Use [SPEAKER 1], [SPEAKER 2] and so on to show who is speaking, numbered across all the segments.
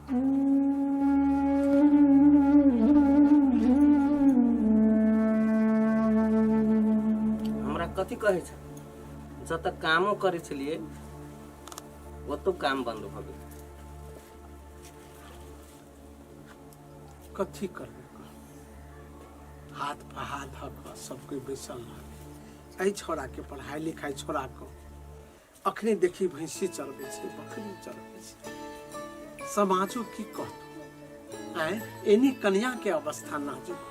[SPEAKER 1] हमरा कथी कहै छै जतऽ कामो करै छलियै ओतौ काम बन्द भऽ गेल।
[SPEAKER 2] कथी करबै, हाथ पर हाथ धऽ कऽ सब कोइ बैसल रहल। एहि छौड़ाके पढ़ाइ लिखाइ छोड़ा कऽ अखने देखी भैंसी चरबै छै, बकरी चरबै छै। समाजो की कहतौ? आँय, एनी कन्याके अवस्था नाजुक।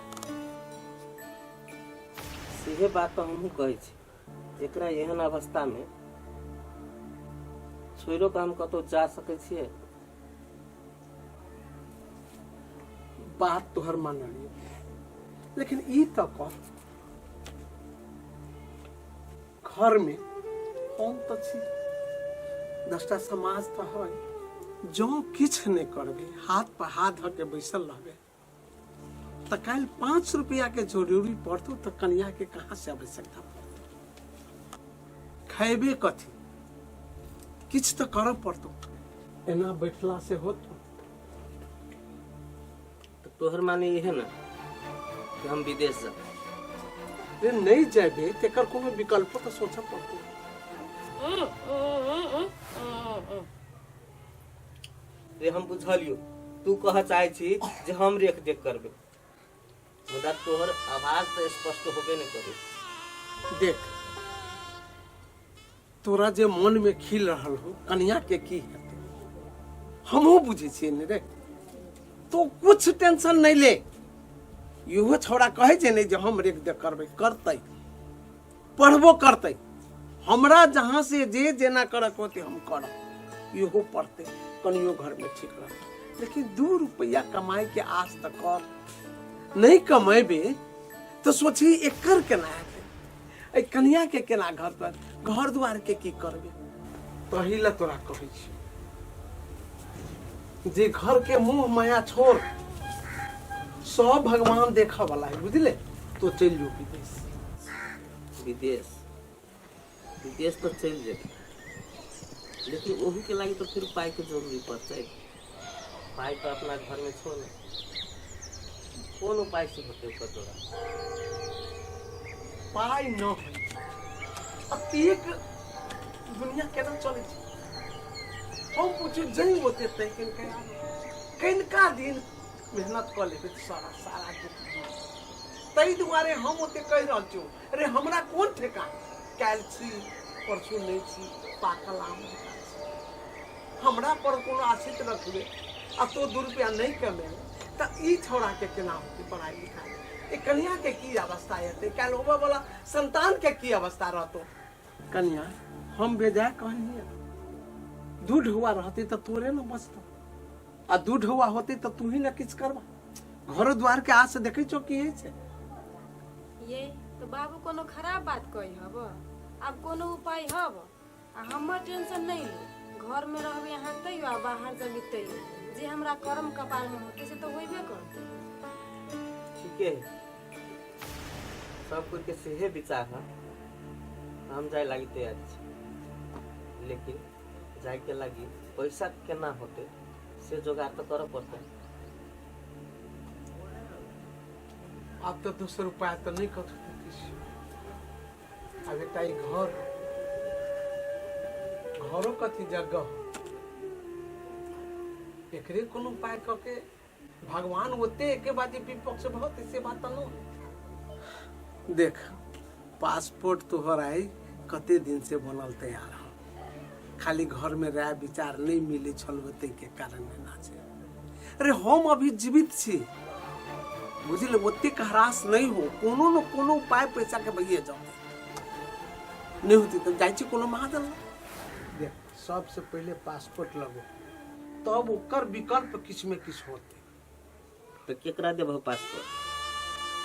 [SPEAKER 1] सेहे बात तऽ हमहूँ कहै छी। एकरा एहन अवस्थामे छोड़िओ कऽ हम कतहु जा सकै छियै?
[SPEAKER 2] बात तोहर मानलियौ, लेकिन ई तऽ कह, घरमे हम तऽ छी, 10टा समाज तऽ है। जँ किछु नहि करबै, हाथ पर हाथ धऽ के बैसल रहबै, तऽ काल्हि 5 रुपैआके जरूरी पड़तौ तऽ कनियाके कहाँ से आवश्यकता पड़तौ? खैबे कथी? किछु तऽ करऽ पड़तौ। एना बैठला से होतो?
[SPEAKER 1] तऽ तोहर माने इहे ने कि हम विदेश जाउ?
[SPEAKER 2] रे, नहि जेबे तेकर कोनो विकल्प तऽ सोचऽ पड़तौ।
[SPEAKER 1] रे, हम बुझलियो, तू कह चाहे छी जे हम रेख देख करबे, मुदा तोहर आवाज तऽ स्पष्ट होबे नहि करू।
[SPEAKER 2] देख, तोरा जे मन में खिल रहल हो कन्या के की हेतै, हमहूँ बुझै छियै ने। रे, तो कुछ टेंशन नहीं ले। इहो छौड़ा कहै छै ने जे हम रेख देख करबै, करतै, पढ़बो करतै। हमरा जहाँ से जे जेना करक होतै हम करब। इहो पढ़तै, कनियो घरमे ठीक रहतै, लेकिन 2 रुपैआ कमाइके आस तऽ कर। नहि कमेबे तऽ सोचही एकर केना हेतै, एहि कनियाके केना घर पर घर दुआरके की करबै? तही लए तोरा कहै छी जे घर के मुँह माया छोड़, सब भगवान देखऽ वाला है, बुझले? तो चलि जो विदेश।
[SPEAKER 1] विदेश, विदेश तऽ चलि जेबै, लेकिन ओहूके लागि तऽ फेर पाइके जरूरी पड़तै। पाइ तऽ अपना घरमे छौ ने। कोन उपाय से होतै ओकर जोड़ा?
[SPEAKER 2] पाइ न होइ, अतेक दुनिया केना चलै छै? हम पूछू, जई ओते तै कनिका कनिका दिन मेहनत कऽ लेबै तऽ सारा सारा दुख दूर। ताहि दुआरे हम ओते कहि रहल छियौ। अरे, हमरा कोन ठेकान, काल्हि छी परसू नहि छी, पाकल आम जकाँ छी। हमरा पर कोनो आश्रित रखबे आ तो 2 रुपया नहि कमेबे तऽ ई छौड़ाके केना होतै पढ़ाइ लिखाइ? ई कनियाके की अवस्था हेतै? काल्हि होबऽ वाला संतानके की अवस्था रहतौ? कनिया, हम बेजाय कहलियै? दू ढौआ रहतै तऽ तोरे ने बचतौ, आ दू ढौआ होतै तऽ तू ही ने किछु करबा। घरो द्वार के आस देखै छौ की होइ छै?
[SPEAKER 3] ये तऽ बाबू कोनो खराब बात कही हब? आब कोनो उपाय हब आ हमर टेंशन नहीं लो। घर में रहबे अहाँ तैयो आ बाहर जबी तैयो, जे हमरा कर्म कपाल में होते से तो होइबे करते।
[SPEAKER 1] ठीके है, सब कोई के सेहे विचार है। हम जाए लागी तैयार छी, लेकिन जाए के लागी पैसा केना होते से जोगाड़ तऽ करऽ पड़तै।
[SPEAKER 2] आब तऽ दोसर उपाय तऽ नहि कऽ सकै छी। आब एकटा ई घर, घरो कथी जगह, एकरे कोनो उपाय कऽ के भगवान ओते एके बाजी विपक्ष बहुत से बात तऽ न। देख, पासपोर्ट तोहर आई कते दिन से बनल तैयार हो, खाली घर में राय विचार नहीं मिले छल, ओते के कारण एना छै। अरे, हम अभी जीवित छी, बुझल? ओतेक हरास नहीं हो। कोनो न कोनो उपाय पैसा के भइए जाओ, नहीं होती तऽ जाइ छी कोनो महाजन लग। देख, सबसे पहिले पासपोर्ट लगो, तब ओकर विकल्प किछु में किछु होते।
[SPEAKER 1] तऽ केकरा देबहो पासपोर्ट?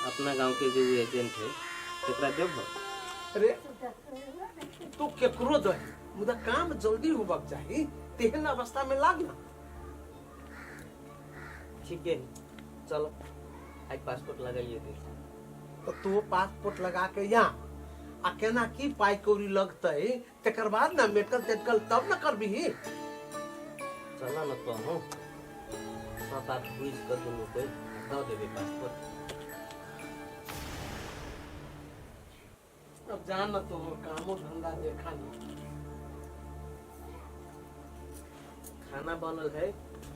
[SPEAKER 1] अपना गांव के जे उ एजेंट है तेकरा देबहो?
[SPEAKER 2] अरे, तू केकरो दही, मुदा काम जल्दी होबाक चाही। तेहन अवस्था में लाग ना।
[SPEAKER 1] ठीके है, चलो आज पासपोर्ट लगाइए दे।
[SPEAKER 2] तो तू पासपोर्ट लगा के यहाँ आ, केना की पाइ कौड़ी लगतै तकर बाद ना मेडिकल तेडिकल तब ना करबिही।
[SPEAKER 1] चल ना कहूँ। सब बात बुझि कऽ दुनू कोइ दऽ देबै पासपोर्ट।
[SPEAKER 2] अब जान न तो कामो धंधा देखा नहीं।
[SPEAKER 1] खाना बनल है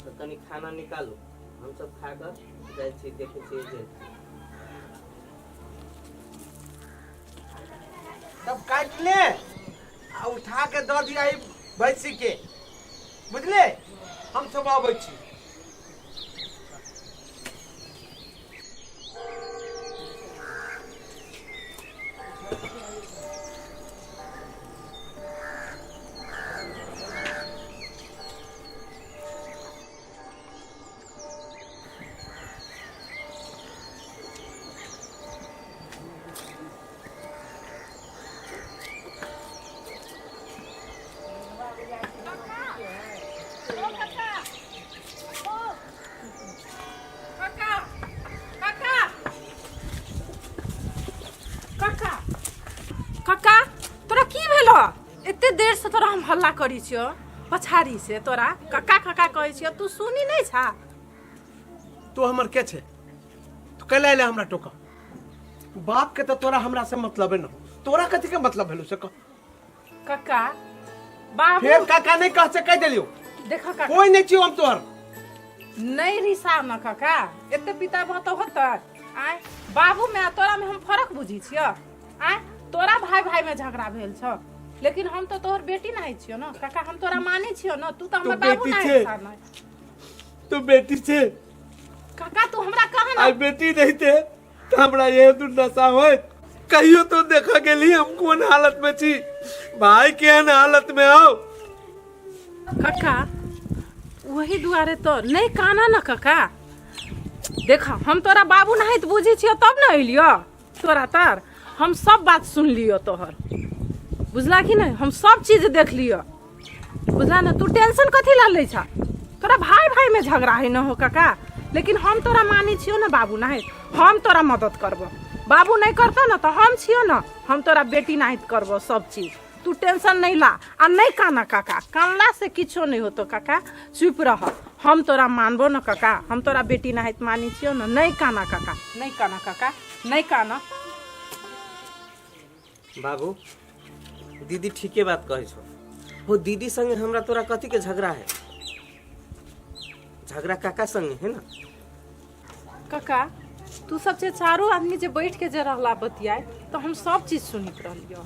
[SPEAKER 1] तऽ कनि खाना निकालू, हमसब खा कऽ जाइ छी, देखै छी एजेंट।
[SPEAKER 2] तब काट ले आ उठा के दऽ दिया ई भैंसी के, बुझले? हम सब अबै छी।
[SPEAKER 4] काका, काका, काका, काका, तोरा की भेलो? एते देर से तोरा हम हल्ला करी छियो, पछाड़ी से तोरा काका काका कहै छियो, तू सुनी नहीं छा?
[SPEAKER 2] तू हमर के छे? तू कैला अयले हमरा टोका? बाप के तो तोरा हमरा से मतलब न हो, तोरा कथी के मतलब भेलो से कह।
[SPEAKER 4] काका, बाबू।
[SPEAKER 2] फेर काका नहीं कह से कह देलियो।
[SPEAKER 4] देखो काका,
[SPEAKER 2] कोई नहीं छियो हम तोहर।
[SPEAKER 4] नहीं रिसा न काका, एते पिता भत होत आय? बाबू में आ तोरा में हम फर्क बुझी छियो आय? तोरा भाई भाई में झगड़ा भेल छ, लेकिन हम तो तोहर बेटी नहीं छियो न काका, हम तोरा माने छियो न, तू तो हमर बाबू
[SPEAKER 2] बेटी
[SPEAKER 4] नहीं
[SPEAKER 2] छे।
[SPEAKER 4] छा न।
[SPEAKER 2] तू बेटी छे।
[SPEAKER 4] काका, तू हमरा कह न।
[SPEAKER 2] आई बेटी नहीं थे तो हमरा ये दुर्दशा होत? कहियो तो देखा गेली हम कोन हालत में छी, भाई केहन हालत में हो।
[SPEAKER 4] काका, वही दुआरे तो नहीं काना न काका। देख, हम तोरा बाबू नहीं तो बुझी छियो तब न अलियो तोरा तर। हम सब बात सुन लियो तोहर, बुझला कि नहीं? हम सब चीज देख लियो, बुझला न? तू टेंशन कथी ला लै छा? तोरा भाई भाई में झगड़ा है न हो काका, लेकिन हम तोरा मानी छियो न बाबू नहीं, हम तोरा मदद करबो। बाबू नहीं करतो न तो हम छियो न, हम तोरा बेटी नहीं करबो सब चीज। तू टेंशन नहीं ला आ नहीं काना काका, कानला से किछो नहीं होतो काका, चुप रह। हम तोरा मानबो न काका, हम तोरा बेटी नहीं मानी छियो न। नहीं काना काका, नहीं काना काका, नहीं काना।
[SPEAKER 1] बाबू, दीदी ठीके बात कहै छौ हो। दीदी संगे हमरा तोरा कथी के झगड़ा है? झगड़ा काका संगे है ना।
[SPEAKER 4] काका, तू सब जे चारू आदमी जे बैठ के जे रहला बतियाए तो हम सब चीज सुनित रहलियो।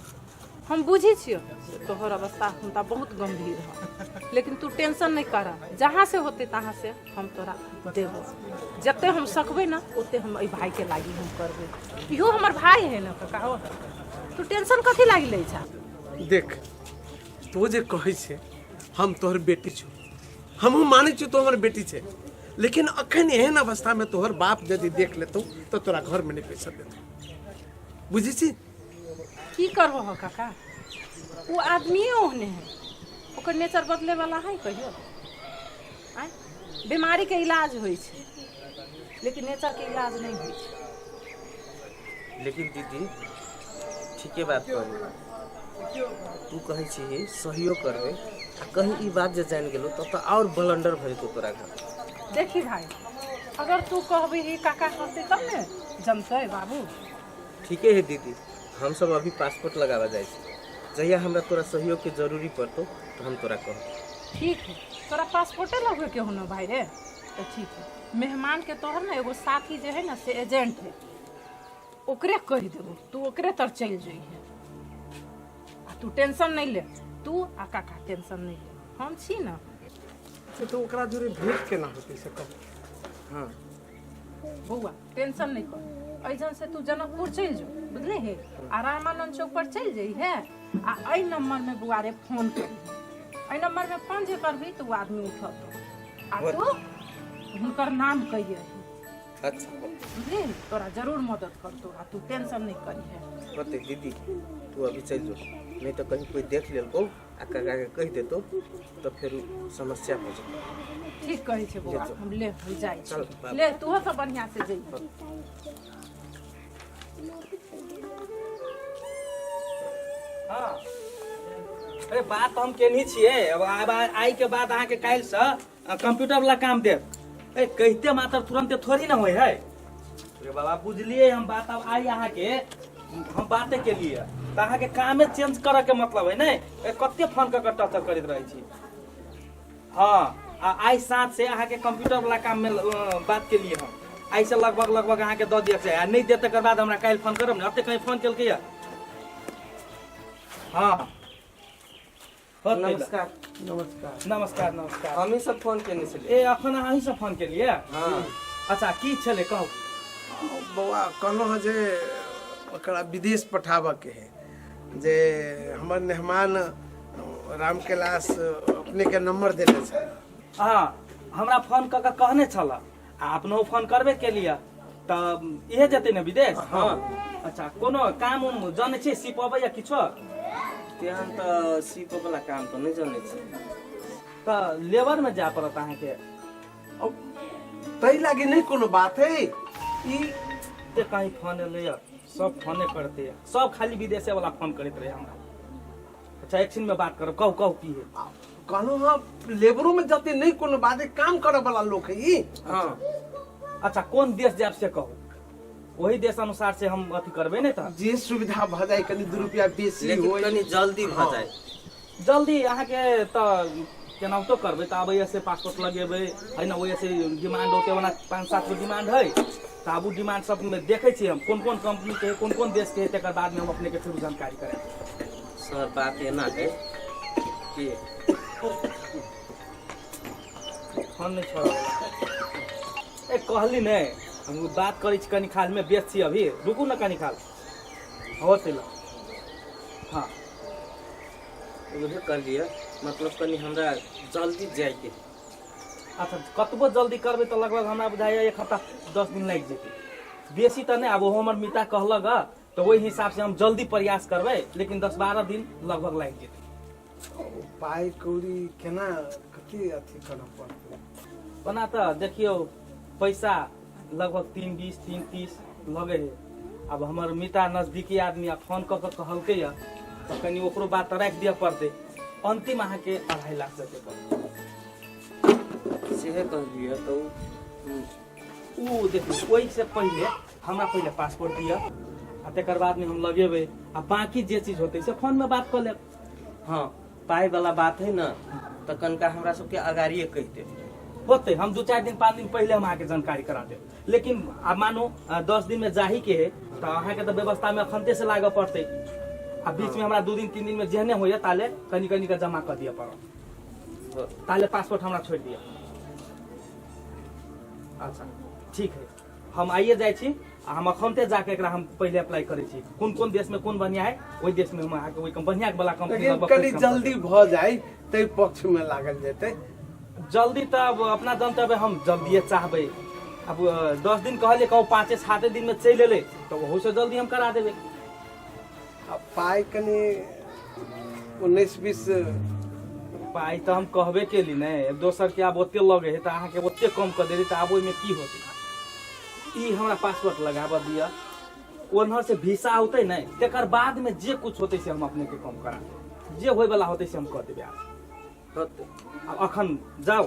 [SPEAKER 4] हम बुझी छियो से तोहर अवस्था हुनता बहुत गंभीर है, लेकिन तू टेंशन नहीं कर, जहाँ से होते तहाँ से हम तोरा देबो। जते हम सकबै ना ओते हम एहि भाई के लागी हम करबै, इहो हमर भाई है ना काका हो। तू टेंशन कथी लागी लै छा?
[SPEAKER 2] देख, तू जे कहै छे हम तोहर बेटी छो, हमहूँ मानै छियौ तो हमर बेटी छे, लेकिन अखन एहन अवस्था में तोहर बाप यदि देख लेतौ तो तोरा घर में नहीं पैसा देतौ, बुझै छी?
[SPEAKER 4] की करबो हो काका, वो आदमी ओहने है, ओकर नेचर बदले वाला है कहियो? आँय, बीमारी के इलाज होइ छै लेकिन नेचर के इलाज नहीं होइ छै।
[SPEAKER 1] लेकिन दीदी ठीके बात कहू, तू कहै छी सहयोग करबै, आ कहीं ई बात जे जानि गेलो तब तऽ आओर बलंडर भऽ जेतौ तोरा घर।
[SPEAKER 4] देखी भाई, अगर तू कहबी ही काका कहते तब ने जनतै बाबू।
[SPEAKER 1] ठीके है दीदी, हम सब अभी पासपोर्ट लगाबऽ जाइ छी, जहिया हमरा तोरा सहयोग के जरूरी पड़तौ तऽ हम तोरा कहब।
[SPEAKER 4] ठीक है, तोरा पासपोर्टे लगबे के हो न भाई रे, तो ठीक है। मेहमान के तोहर ना एगो साथी जे है ना से एजेंट है, ओकरे कहि देबो, तू ओकरे तर चलि जइहे आ तू टेंशन नहीं ले, तू आ काका टेंशन नहीं ले, हम छी ना।
[SPEAKER 2] से तो ओकरा जोरे भेंट केना होतै से कह।
[SPEAKER 1] हाँ
[SPEAKER 4] बौआ, टेंशन नहीं कर, एहिजन से तू जनकपुर चलि जो, बुझले हे? आ रामानंद चौक पर चलि जइहे आ एहि नंबर में बौआ रे फोन करिहे, एहि नंबर में फोन जे करबही तो ओ आदमी उठतो आ तू हुनकर नाम कहिए।
[SPEAKER 1] अच्छा।
[SPEAKER 4] बुझली? तोरा जरूर मदद करतो आ तू टेंशन नहीं करिहे।
[SPEAKER 1] होते दीदी, तू अभी चल जो, नहीं तो कहीं कोई देख लेलको आ काका के कहि देतो तो फिर समस्या हो जाए।
[SPEAKER 4] ठीक कहै छै बौआ,
[SPEAKER 1] ले जो।
[SPEAKER 4] हम ले हम जाइ
[SPEAKER 1] चल,
[SPEAKER 4] छी।
[SPEAKER 1] बाबू।
[SPEAKER 4] ले तूहो सब बढ़िया से जइहे।
[SPEAKER 5] हाँ, अरे बात हम केनही छियै। अब आब आइ के बाद अहाँके काल्हिसँ कंप्यूटर वाला काम देब। ए कहिते मात्र तुरंते थोड़ी ना होय है। रे बाबा बुझलिए हम बात। अब आई अहाँ के हम बाते के लिए तऽ अहाँ के कामे चेंज करऽ के मतलब है ने। ए कते फोन कऽ के टर्चर करैत रहै छी। हाँ आ आइ साँझ से अहाँ के कंप्यूटर वाला काम में बात के लिए हम आइ से लगभग लगभग अहाँ के दऽ दिअ के चाही आ नहीं देत तकर बाद हमरा काल्हि फोन करब ने। एते कहीं फोन केलकै या? हाँ होतै ल।
[SPEAKER 1] नमस्कार।
[SPEAKER 2] नमस्कार।
[SPEAKER 5] नमस्कार नमस्कार।
[SPEAKER 1] हमही सब फोन केने छलियै।
[SPEAKER 5] ए अखन अहीं से फोन केलियै?
[SPEAKER 1] हाँ।
[SPEAKER 5] अच्छा की छलै कहू।
[SPEAKER 2] बौआ कहलहुँ हँ जे ओकरा विदेश पठाबऽके है, जे हमर मेहमान राम कैलाश अपनेके नंबर देने छै।
[SPEAKER 5] हाँ हमरा फोन कऽ के कहने छल आ अपनो फोन करबे केलियै तऽ इहे जेतै ने विदेश?
[SPEAKER 1] हाँ।
[SPEAKER 5] अच्छा कोनो काम उम जनै छियै सीप अबैया किछो?
[SPEAKER 1] तेहन तऽ सीप वाला काम तऽ नहि जनै छी।
[SPEAKER 5] तऽ लेबर में जाय पड़त अहाँके।
[SPEAKER 2] ताहि लागी नहि कोनो बात है ई।
[SPEAKER 5] ते कहीं फोन एलैया सब फोने करते, सब खाली विदेशे वाला फोन करैत रहे हमरा। अच्छा एक में बात करब, कहू कहू की है।
[SPEAKER 2] कहलहुँ हँ लेबरो में जते नहीं कोनो बात है, काम करे वाला लोग है ई।
[SPEAKER 1] हाँ।
[SPEAKER 5] अच्छा कोन देश जायब से कहू, वही देश अनुसार से हम अथी करबे नहीं तऽ
[SPEAKER 2] जे सुविधा भ जाए कनी 2 रुपया बेसी
[SPEAKER 1] लेकिन
[SPEAKER 2] होय।
[SPEAKER 1] कनी जल्दी भ जाए।
[SPEAKER 5] जल्दी अहाँके तऽ केनाहितो करबै तऽ आबैया से पासपोर्ट लगेबै है ना, ओहि से डिमांड होते ओना 5-7 गो डिमांड है तऽ आब उ डिमांड सब में देखै छियै हम कोन कोन कंपनी के है कोन कोन देश के है, तकर बाद में हम अपने के फिर जानकारी करायब।
[SPEAKER 1] सर बात एना है कि
[SPEAKER 5] फोन नहीं छोड़ब। ए कहली नहीं हम बात करै छी कनी खाल में व्यस्त छी अभी, रुकू ना कनी खाल होते ल। हाँ
[SPEAKER 1] उहे कहलियै मतलब कनी हमरा जल्दी जाइके।
[SPEAKER 5] अच्छा कतबो जल्दी करबै तऽ लगभग हमरा बुझाइया 1 हफ्ता 10 दिन लागि जेतै, बेसी तऽ नहि। आब ओहो हमर मिता कहलक हँ तऽ ओहि हिसाब से हम जल्दी प्रयास करबै, लेकिन 10-12 दिन लगभग लागि जेतै।
[SPEAKER 2] पाइ कौड़ी केना कते अथी करऽ पड़तै?
[SPEAKER 5] ओना तऽ देखियौ पैसा लगभग 3.20 3.30 लगे है। अब हमर मिता नजदीकी आदमी आ फोन कऽ के कहलकै या तऽ कनि ओकरो बात तऽ राखि दिअ पड़तै। अंतिम अहाँके 2.5 लाख जते पड़तै।
[SPEAKER 1] सेहे कहलियै तऽ
[SPEAKER 5] उ देखियौ ओहिसँ पहिले हमरा पहिले पासपोर्ट दिअ आ तकर बादमे हम लगेबै आ बाकी जे चीज होतै से फोनमे बात कऽ लेब।
[SPEAKER 1] हाँ पाइ वाला बात है ना तऽ कनिका हमरा सबके अगाड़िए कहि देब।
[SPEAKER 5] होतै हम 2-4 दिन 5 दिन पहिले हम अहाँके जानकारी करा देब, लेकिन आब मानू 10 दिन में जाही के है तऽ अहाँके तऽ व्यवस्था में अखनते से लागऽ पड़तै आ बीच में हमरा 2 दिन 3 दिन में जेहने होइए ताले कनी कनी के जमा कऽ दिअ पड़त, ताले पासपोर्ट हमरा छोड़ि दिअ। अच्छा ठीक है हम आइए जाइ छी आ हम अखनते जाके एकरा हम पहिले अप्लाई करै छी, कोन कोन देश में कोन बढ़िया है ओहि देश में हम अहाँके ओहि बढ़िया वाला कंपनी
[SPEAKER 2] लेकिन
[SPEAKER 5] लगभग
[SPEAKER 2] कनी
[SPEAKER 5] पैसा
[SPEAKER 2] जल्दी भ जाए ताहि पक्ष में लागल जेतै।
[SPEAKER 5] जल्दी तऽ अब अपना जनतबे हम जल्दिए चाहबै। अब 10 दिन कहलियै कहू 5-7 दिन में चलि एलै तऽ ओहू से जल्दी हम करा देबै।
[SPEAKER 2] आ पाइ कनी 19-20
[SPEAKER 5] पाइ तऽ हम कहबे केली ने, दोसर के आब ओते लगे है तऽ अहाँके ओते कम कऽ देली तऽ आब ओहिमे की होतै। ई हमरा पासपोर्ट लगाबऽ दिअ, ओन्हर से वीसा औतै ने तकर बाद में जे कुछ होतै से हम अपने के कम करा देबै, जे होय वाला होतै से हम कऽ देबै। आब
[SPEAKER 1] होतै।
[SPEAKER 5] आब अखन जाउ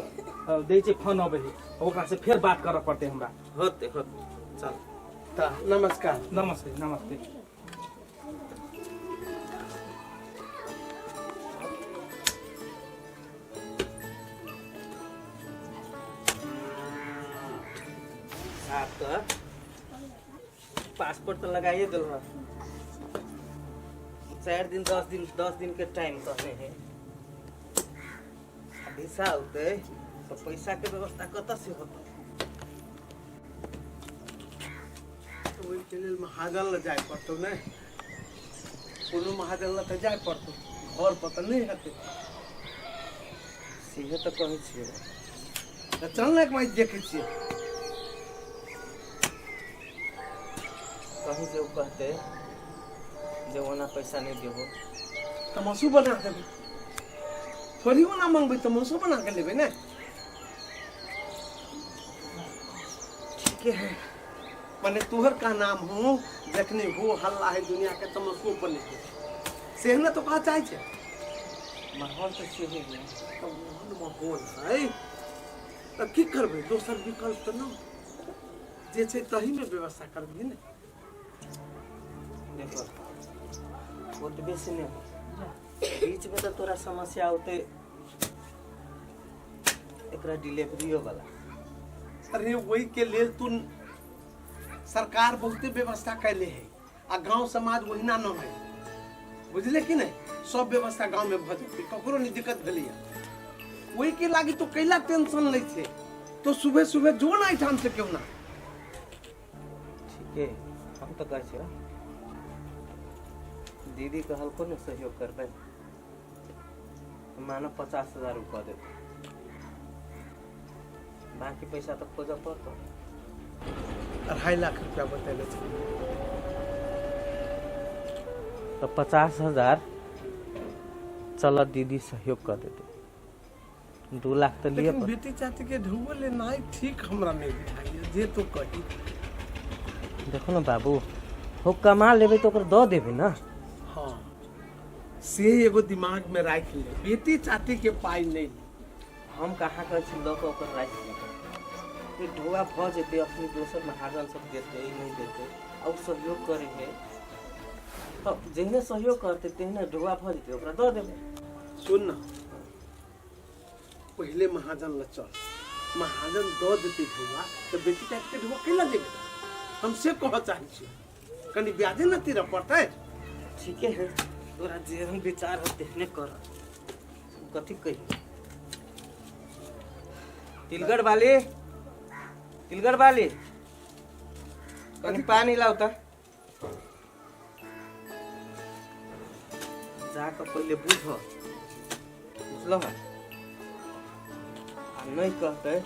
[SPEAKER 5] दै छै फोन अबै है ओकरा से फेर बात करऽ पड़तै हमरा।
[SPEAKER 1] होतै होतै चल
[SPEAKER 2] तऽ नमस्कार।
[SPEAKER 5] नमस्ते नमस्ते।
[SPEAKER 1] साहब तऽ पासपोर्ट तऽ लगाइए देल 4 दिन 10 दिन 10 दिन के टाइम कहने है, भिसा औतै तऽ पैसा के व्यवस्था कतऽ से होतै?
[SPEAKER 2] ओहिके लेल महाजन लग जाय पड़तौ ने, कोनो महाजन लग तऽ जाय पड़तौ, घर पर तऽ नहि हेतै।
[SPEAKER 1] सेहे तऽ कहै छियै।
[SPEAKER 2] तऽ चल ने एक बार देखै छियै।
[SPEAKER 1] कहीं जे ओ कहतै जे ओना पैसा नहि देबो
[SPEAKER 2] तऽ मसू बना देबै, थोड़ी ओना मंगबै तऽ मसू बना के लेबै ने। ठीके है, माने तोहर का नाम हो जखने हो हल्ला है दुनिया के तमसो पर नहीं से ने तो कहा चाहे छे।
[SPEAKER 1] माहौल तऽ सेहे है।
[SPEAKER 2] तऽ ओहन माहौल है तऽ की करबै दोसर विकल्प तऽ नहि जे छै तहीमे व्यवस्था करबिही ने।
[SPEAKER 1] देखो ओतबे से नहि हो, बीचमे तऽ तोरा समस्या होते एकरा डिलीवरियो वाला।
[SPEAKER 2] अरे ओहि के लेल तू सरकार बहुते व्यवस्था कैले है आ गांव समाज ओहिना न है, बुझले कि नहीं? सब व्यवस्था गांव में भऽ जेतै, ककरो नहीं दिक्कत भेलैया। ओहि के लागी तो कैला टेंशन लै छै? तो सुबह सुबह जो ना एहिठाम से केहू ना।
[SPEAKER 1] ठीके, हम तऽ कहै छियौ दीदी कहलको ने सहयोग करबै, मानो 50,000 कऽ देतै, बाकी पैसा तऽ खोजऽ पड़तौ।
[SPEAKER 2] 2.5 लाख रुपया बतेले छै।
[SPEAKER 1] तऽ 50,000 चल दीदी सहयोग कऽ देतै, 2 लाख तऽ लिअ।
[SPEAKER 2] लेकिन बेटी चाची के ढुंगो लेनाइ ठीक हमरा नहि बुझाइया, जे तो कही।
[SPEAKER 1] देखो ने बाबू, हो कमा लेबै तऽ ओकर दऽ देबै ने।
[SPEAKER 2] हाँ से एगो दिमाग में राखि ले, बेटी चाची के पाइ नहि ले।
[SPEAKER 1] हम कहाँ कहै छी लऽ कऽ ओकर राखि लेबै? फेर ढोआ भऽ जेतै, अपने दोसर महाजन सब देतै नहि देतै आ ओ सहयोग करै है तऽ जहिने सहयोग करतै तेहने ढोआ भऽ जेतै, ओकरा दऽ देबै।
[SPEAKER 2] सुन न, पहिले महाजन ल चल, महाजन दऽ देतै ढौआ तऽ बेटी चाची के ढौआ कैला देबै? हम से कहऽ चाहै छी, कनि ब्याजे न तीरऽ पड़तै।
[SPEAKER 1] ठीके है, तोरा जेहन विचार हो तेहने कर, कथी कही। तिलगढ़ वाली, तिलगढ़ वाली, कनि पानी लाउ तऽ। जाकऽ पहिले बुझ, बुझलह? आ नहि कहतै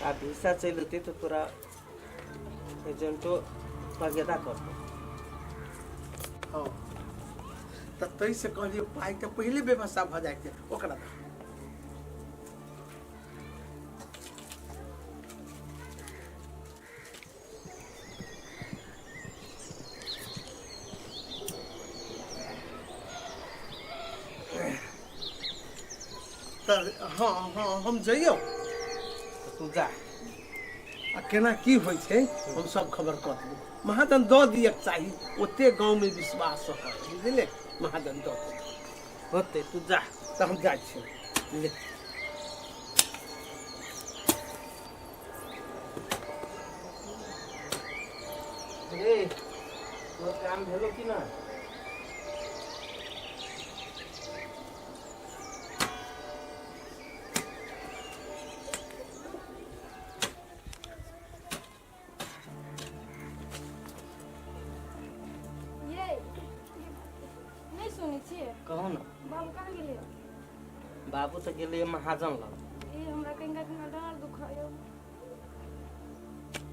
[SPEAKER 1] आ भिसा चलि एतै तऽ तोरा एजेंटो तगेदा करतौ।
[SPEAKER 2] हँ तऽ ताहिसँ कहलियै पाइके पहिले व्यवस्था भऽ जाइके ओकरा दऽ। तऽ हँ हँ हम जइयौ।
[SPEAKER 1] तऽ तू जा।
[SPEAKER 2] आ केना की होइ छै हम सब खबर कऽ देबै। महाजन दऽ दियक चाही, ओते गाँवमे विश्वास है, बुझलियै? महाजन दऽ देतै।
[SPEAKER 1] होतै, तू जा।
[SPEAKER 2] तऽ हम जाइ छी।
[SPEAKER 1] ले। रे तोहर काम भेलो कि ना?
[SPEAKER 3] ये नहि सुनै छियै?
[SPEAKER 1] कहू ने।
[SPEAKER 3] बाबू कहाँ गेलै?
[SPEAKER 1] बाबू तऽ गेलै महाजन लग।
[SPEAKER 3] ए हमरा कनिका कनिका डाँर दुखायो।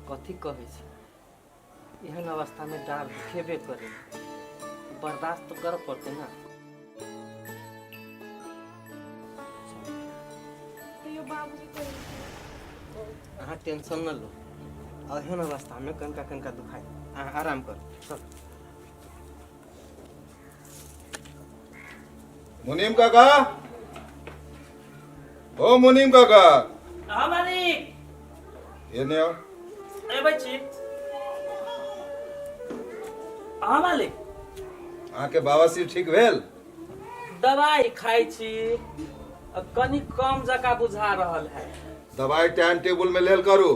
[SPEAKER 1] कथी कहै छै, एहन अवस्थामे डाँर दुखेबे करे, बर्दाश्त तऽ करऽ पड़तै ने।
[SPEAKER 3] तैयो बाबूके कहै छियै।
[SPEAKER 1] अहाँ टेंशन न लो, एहन अवस्थामे कनिका कनिका दुखाइ, अहाँ आराम करू, चल।
[SPEAKER 6] मुनीम काका, ओ मुनीम काका।
[SPEAKER 5] हाँ मालिक।
[SPEAKER 6] एने आउ।
[SPEAKER 5] एबै छी, हाँ मालिक।
[SPEAKER 6] अहाँके बाबासीर ठीक भेल?
[SPEAKER 5] दवाई खाइ छी, आ कनि कम जकाँ बुझा रहल है।
[SPEAKER 6] दवाई टाइम टेबुल में लेल करू।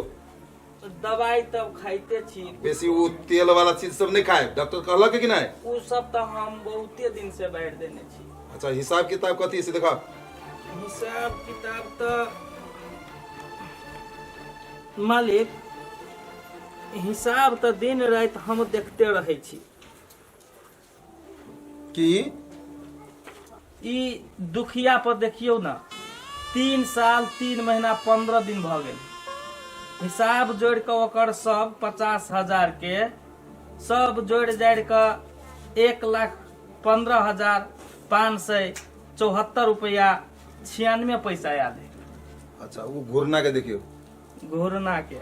[SPEAKER 5] दवाई तब खाइते छी।
[SPEAKER 6] बेसी ओ तेल वाला चीज सब नहीं खाए, डॉक्टर कहलक कि नहीं?
[SPEAKER 5] उ सब तऽ हम बहुते दिन से बाढ़ि देने छी।
[SPEAKER 6] अच्छा, हिसाब किताब कथी से देखा।
[SPEAKER 5] हिसाब किताब तऽ मालिक, हिसाब तऽ दिन राति हम देखते रहै छी।
[SPEAKER 6] की?
[SPEAKER 5] ई दुखिया पर देखियौ ने, 3 साल 3 महीना 15 दिन भऽ गेल। हिसाब जोड़ि कऽ ओकर सब 50,000 के सब जोड़ि जाड़ि कऽ 1,15,574 रुपया 96 पैसा आयल है।
[SPEAKER 6] अच्छा, वो घूरना के देखियो।
[SPEAKER 5] घूरना के,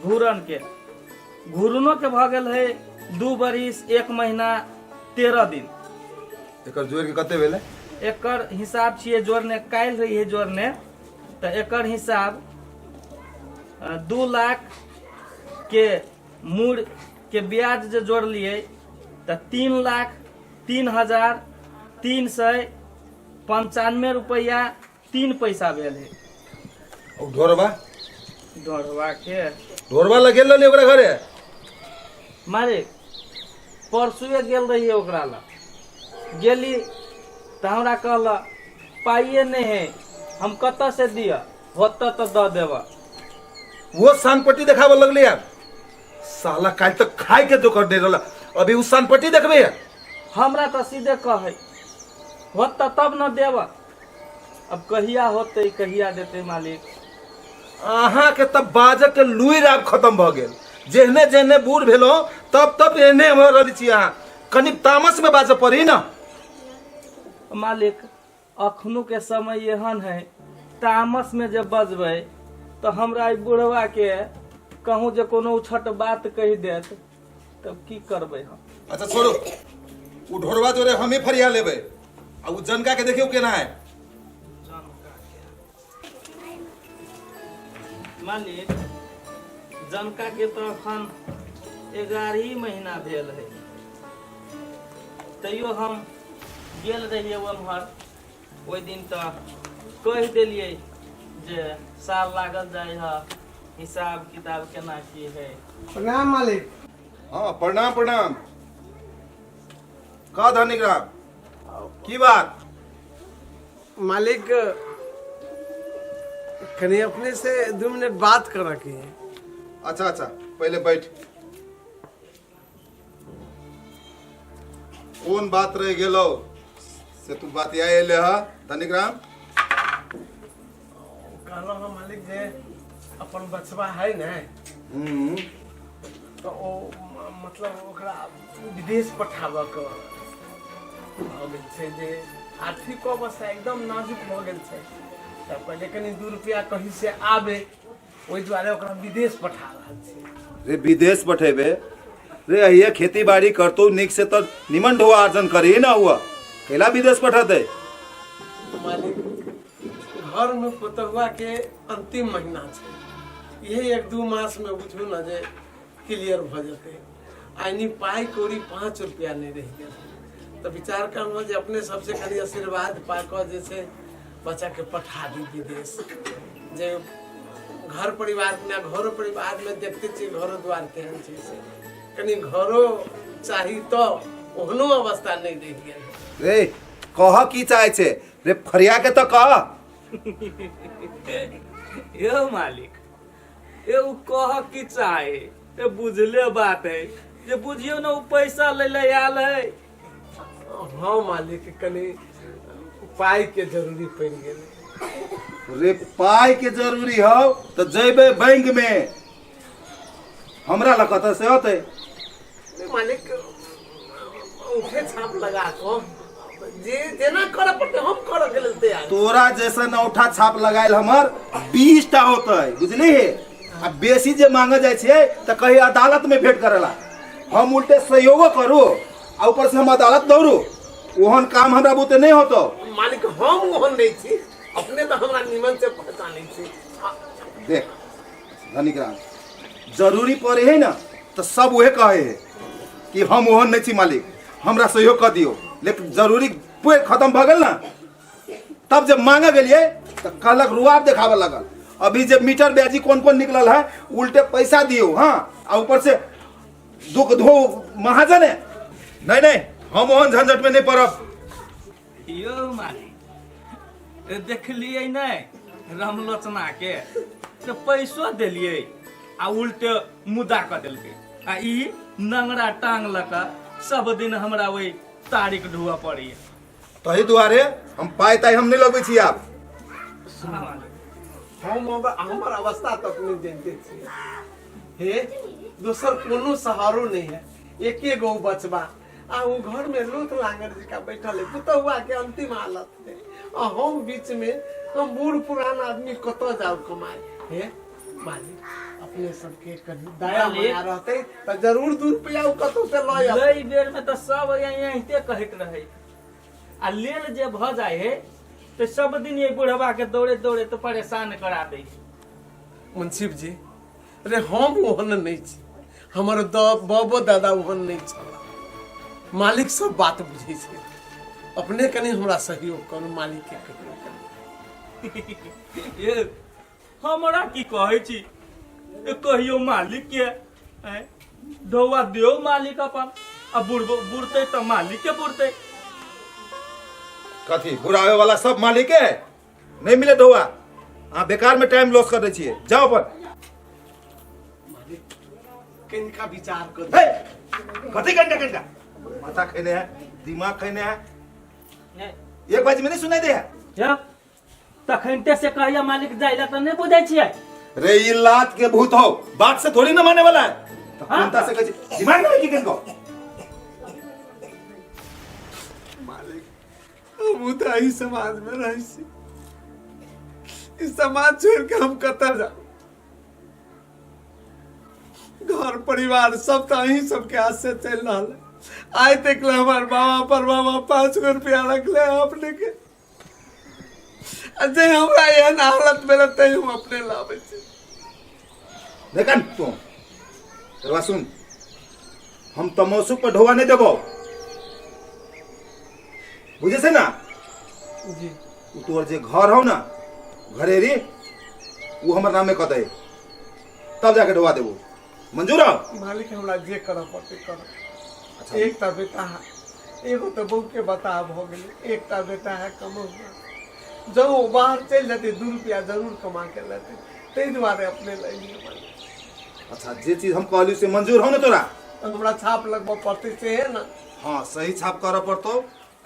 [SPEAKER 5] घूरन के, घूरनो के भऽ गेल है 2 बरिस 1 महीना 13 दिन।
[SPEAKER 6] एकर जोड़ के कते भेलै?
[SPEAKER 5] एकर हिसाब छियै जोड़ने, काल्हि रहियै जोड़ने, तऽ एकर हिसाब 2 लाख के मूर के ब्याज जे जोड़लियै तऽ 3,03,395 रुपैआ 3 पैसा भेल है।
[SPEAKER 6] ओ ढोरबा?
[SPEAKER 5] ढोरबा के
[SPEAKER 6] ढोरबा लगेल रहलै ओकरा घरे।
[SPEAKER 5] मारे परसुए गेल रहियै ओकरा लग, गेली तऽ हमरा कहल पाइए नहि है, हम कतऽ से दिअ, होतऽ तऽ दऽ देबऽ।
[SPEAKER 6] वो सानपट्टी देखाबऽ लगलै आब। साला काल्हि तक खाय के जोकर नहि रहल, अभी उ सानपट्टी देखबै है।
[SPEAKER 5] हमरा तऽ सीधे कहै होतऽ तब न देबऽ। अब कहिया होतै कहिया देतै मालिक?
[SPEAKER 6] अहाँ के तब बाजऽ के लुरि आब खत्म भऽ गेल। जेहने जेहने बूढ़ भेलहुँ तब तब एहने भऽ रहल छी अहाँ। कनि तामस में बाजऽ पड़ी ना।
[SPEAKER 5] मालिक अखनो के समय एहन है, तामस में जे बजबै तऽ हमरा ई बुढ़वा के कहूँ जे कोनो उछट बात कहि देत तब की करबै हम?
[SPEAKER 6] अच्छा छोड़ू, उ ढोरबा जोरे हमें फरिया लेबै आ उ जनका के देखियौ केना है।
[SPEAKER 5] मालिक जनका के तऽ अखन 11 महीना भेल है, तैयो हम गेल रहियै ओम्हर ओहि दिन तऽ कहि देलियै जे साल लागल जाइ है, हिसाब किताब केना की है।
[SPEAKER 2] प्रणाम मालिक।
[SPEAKER 6] हाँ प्रणाम प्रणाम। का धनिक राम की बात?
[SPEAKER 2] मालिक कनी अपने से 2 मिनट बात कर के है।
[SPEAKER 6] अच्छा अच्छा पहले बैठ। कौन बात रह गेलो से तू बात आयल है धनिक राम?
[SPEAKER 2] कहलो हम मालिक जे अपन बचवा है ने, तो ओ मतलब ओकरा विदेश पठाबऽ के भऽ गेल छै, जे आर्थिक अवस्था एकदम नाजुक भऽ गेल छै, तब कहलियै कनि 2 रुपया कहीं से आबे, ओहि दुआरे ओकरा विदेश पठा रहल छी।
[SPEAKER 6] रे विदेश पठेबे रे, अहिया खेती बाड़ी करतो निक से तो निमन ढोआ अर्जन करी ना हुआ, कैला विदेश पठते?
[SPEAKER 2] मालिक घर में पुतहुआ के अंतिम महीना छै, यही 1-2 मास में बुझू ना जे क्लियर भऽ जेतै। आइनी पाइ कौड़ी 5 रुपया नहीं रहि गेल, तऽ विचार करलहुँ जे अपने सबसे कनि आशीर्वाद पा कऽ जे छै बच्चा के पठा दी विदेश, जे घर परिवार ने घरो परिवार में देखते छियै घरो द्वार केहन छै, से कनि घरो चाही तऽ ओहनो अवस्था नहीं रहि गेल।
[SPEAKER 6] रे कह की चाहे छे रे, फरिया के तो कह।
[SPEAKER 5] यो मालिक ए उ कह की चाहे, ए बुझले बात है जे बुझियो ना उ पैसा ले ले आयल है।
[SPEAKER 2] हाँ मालिक कनि पाई के जरूरी पड़ि गेल।
[SPEAKER 6] रे पाई के जरूरी हो तो जेबे बैंक में, हमरा लग कतऽ से होते?
[SPEAKER 2] मालिक औंठे छाप लगा कऽ जे जेना करऽ पड़तै हम करऽ के लेल तैयार।
[SPEAKER 6] तोरा जैसन औंठा छाप लगायल हमर 20 टा होतै बुझली। आ बेसी जे मांगे जाइ छियै तऽ कही अदालत में भेंट करेला, हम उल्टे सहयोगो करू आ ऊपर से हम अदालत दौड़ू, ओहन काम हमरा बुते नहीं होतो।
[SPEAKER 2] मालिक हम ओहन नहीं छी, अपने तऽ हमरा निमन से पहचानै छी।
[SPEAKER 6] देख धनिक राम जरूरी पड़े है ना तो सब उहे कहे है कि हम ओहन नहीं छी मालिक, हमरा सहयोग कर दियो, लेकिन जरूरी पूरे खत्म भऽ गेल ना तब जब मांगे गेलिए तो कहलक रुआब देखाबे लगल। अभी जब मीटर ब्याजी कौन कौन निकलल है उल्टे पैसा दियो, हाँ आ ऊपर से दुख धो महाजन है। नहीं नहीं हम ओहन झंझट में नहीं पड़ब।
[SPEAKER 5] यो मालिक देखलिए नहीं रामलोचना के तो पैसो देलिए आ उल्टे मुदा कऽ देलकै, आ ई नंगरा टांग लऽ कऽ सब दिन हमरा ओहि तारीख ढुअ पड़ैया।
[SPEAKER 6] तही दुआरे हम पाइ ताइ हम नहीं लगबै छी आब।
[SPEAKER 2] हम हमर अवस्था तक नहीं जानते छी हे, दोसर कोनो सहारो नहीं है, एके गो बचबा आ उ घर में लोथ लांगर जका बैठल है, पुतहुआ के अंतिम हालत है, आ हम बीच में हम बूढ़ पुरान आदमी कतऽ जाउ कमाए। हे मालिक अपने सबके कनि दया माया रहते तऽ जरूर 2 रुपया उ कतौ से लऽ आयब।
[SPEAKER 5] लई बेर में तऽ सब यहीं कहैत रहे आ लेल जे भऽ जाइ है तऽ सब दिन ये बुढ़वा के दौड़े दौड़े तऽ परेशान करा दै छै।
[SPEAKER 2] मुंशिफ जी रे हम ओहन नहि छी हमर बाबो दादा ओहन नहि छल मालिक सब बात बुझै छै अपने कनि हमरा सहयोग करू मालिक के कहियो कनि
[SPEAKER 5] ये हमरा की कहै छी ए कहियो मालिक के आँय, ढौआ दियौ मालिक अपन आ बुढ़बो बुढ़तै तऽ मालिक के बुढ़तै
[SPEAKER 6] कथी बुढ़ावे वाला सब मालिक है नहीं मिले ढौआ अहाँ बेकार में टाइम लॉस कर दै छियै जाओ अपन
[SPEAKER 2] मालिक कनिका विचार करू
[SPEAKER 6] हे कथी घंटा घंटा माथा खेने है दिमाग खेने है एक बाजी में नहीं सुनाई दे है
[SPEAKER 5] जा तखनते से कहिया मालिक जाइला तऽ नहि बुझै छियै
[SPEAKER 6] रे ये लात के भूत हो बात से थोड़ी ना मानने वाला है तो
[SPEAKER 5] हाँ?
[SPEAKER 6] कोनता से कहे दिमाग नहीं की किनको
[SPEAKER 2] मालिक हमहूँ तऽ एहि समाज में रहै छी ई समाज छोड़ के हम कतऽ जाउ घर परिवार सब तऽ अहीं सबके हाथ से चलि रहल है आइ तक ले हमार बाबा पर बाबा 5 गो रुपया रखले है अपने के आ जे हमरा एहन हालत भेल तै हम अपने लाबै छी
[SPEAKER 6] देखन तू करवा सुन हम तमोसु पर ढोवा नहीं देबो बुझे से ना
[SPEAKER 2] जी
[SPEAKER 6] उ तोर जे घर हो ना घरेरी वो हमर नाम में कह दे तब जाके ढोवा देबो मंजूर हो
[SPEAKER 2] मालिक हमरा जे करऽ पड़तै करऽ
[SPEAKER 6] अच्छा
[SPEAKER 2] एकटा बेटा है एगो तऽ बहू के बता भऽ गेलै एकटा बेटा है कमौआ जँ ओ बाहर चलि जेतै 2 रुपया जरूर कमा के लेतै ताहि दुआरे अपने लए लिअ मालिक।
[SPEAKER 6] अच्छा जे चीज हम कहली से मंजूर हो ना तोरा
[SPEAKER 2] तऽ हमरा छाप लगबऽ पड़तै से है ना
[SPEAKER 6] हाँ सही छाप करऽ पड़तो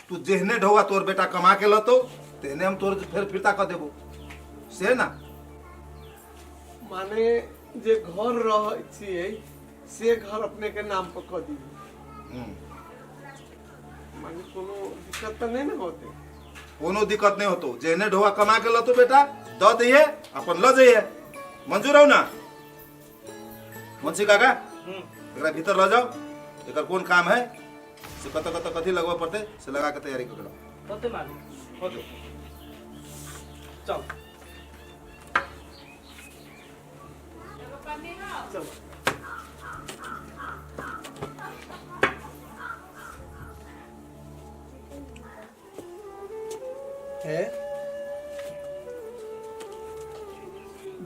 [SPEAKER 6] तू जेहने ढौआ तोर बेटा कमा के लतो तेहने हम तोर फेर फिरता कर देबो से ना
[SPEAKER 2] माने जे घर रहै छियै से घर अपने के नाम पर कऽ दियौ माने कोनो दिक्कत तऽ नहि ने होतै
[SPEAKER 6] कोनो दिक्कत नहीं होतो जेहने ढौआ कमा के लतो बेटा दऽ दिहे अपन ल जइहे मंजूर हो ना मुंशी काका एकरा भीतर ल जाओ एकर कोन काम है से कत कत कथी लगबऽ पड़तै से लगा के तैयारी कऽ के लाओ।
[SPEAKER 5] होतै मालिक होतै चल
[SPEAKER 2] चल है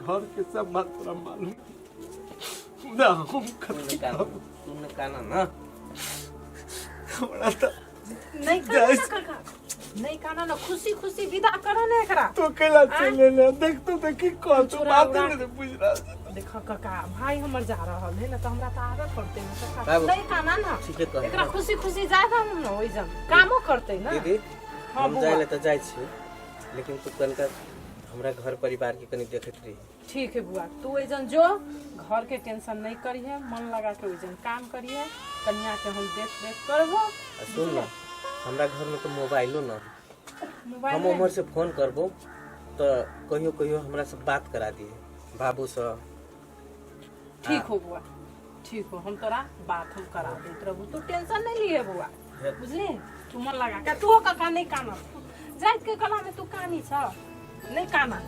[SPEAKER 2] घर के सब बात तोरा मालूम मुदा हम कथी कहब
[SPEAKER 1] तुमने काना ना
[SPEAKER 2] हमरा तऽ
[SPEAKER 4] नहीं काना ना काका नहीं काना ना खुशी खुशी विदा करो ना एकरा
[SPEAKER 2] तो कैला चलि एलै देख तो देखी कह तू
[SPEAKER 4] चोरा
[SPEAKER 2] बात
[SPEAKER 4] उड़ा।
[SPEAKER 2] नहि बुझि रहल छी।
[SPEAKER 4] देख काका भाई हमर जा रहल है ना तो हमरा तऽ आबे पड़ते ना काका
[SPEAKER 1] बाबू।
[SPEAKER 4] नहीं काना ना
[SPEAKER 1] ठीके कहै
[SPEAKER 4] एकरा खुशी खुशी जाय दहु ना ओहि जन कामो करते ना
[SPEAKER 1] दीदी
[SPEAKER 4] हाँ,
[SPEAKER 1] हम
[SPEAKER 4] बौआ।
[SPEAKER 1] जाय ले तऽ जाइ छी लेकिन तू कनिका हमरा घर परिवार के कनि देखैत रही
[SPEAKER 4] ठीक है बुआ तू ओइजन जो घर के टेंशन नहीं करिहे मन लगा के ओइजन काम करिहे कन्या के हम देख रेख करबो
[SPEAKER 1] आ सुन न हमरा घर में तो मोबाइलो न है।
[SPEAKER 4] मोबाइल
[SPEAKER 1] हम
[SPEAKER 4] में-
[SPEAKER 1] उम्हर से फोन करबो तऽ कहियो कहियो हमरा से बात करा दिहे बाबू से
[SPEAKER 4] ठीक हो बुआ ठीक हो हम तोरा बात हम करा देत रहबो तू टेंशन नहीं लिए बुआ बुझली तू मन लगा के तू काका नहीं काना जाइत के कला में तू कानी छ नहीं काना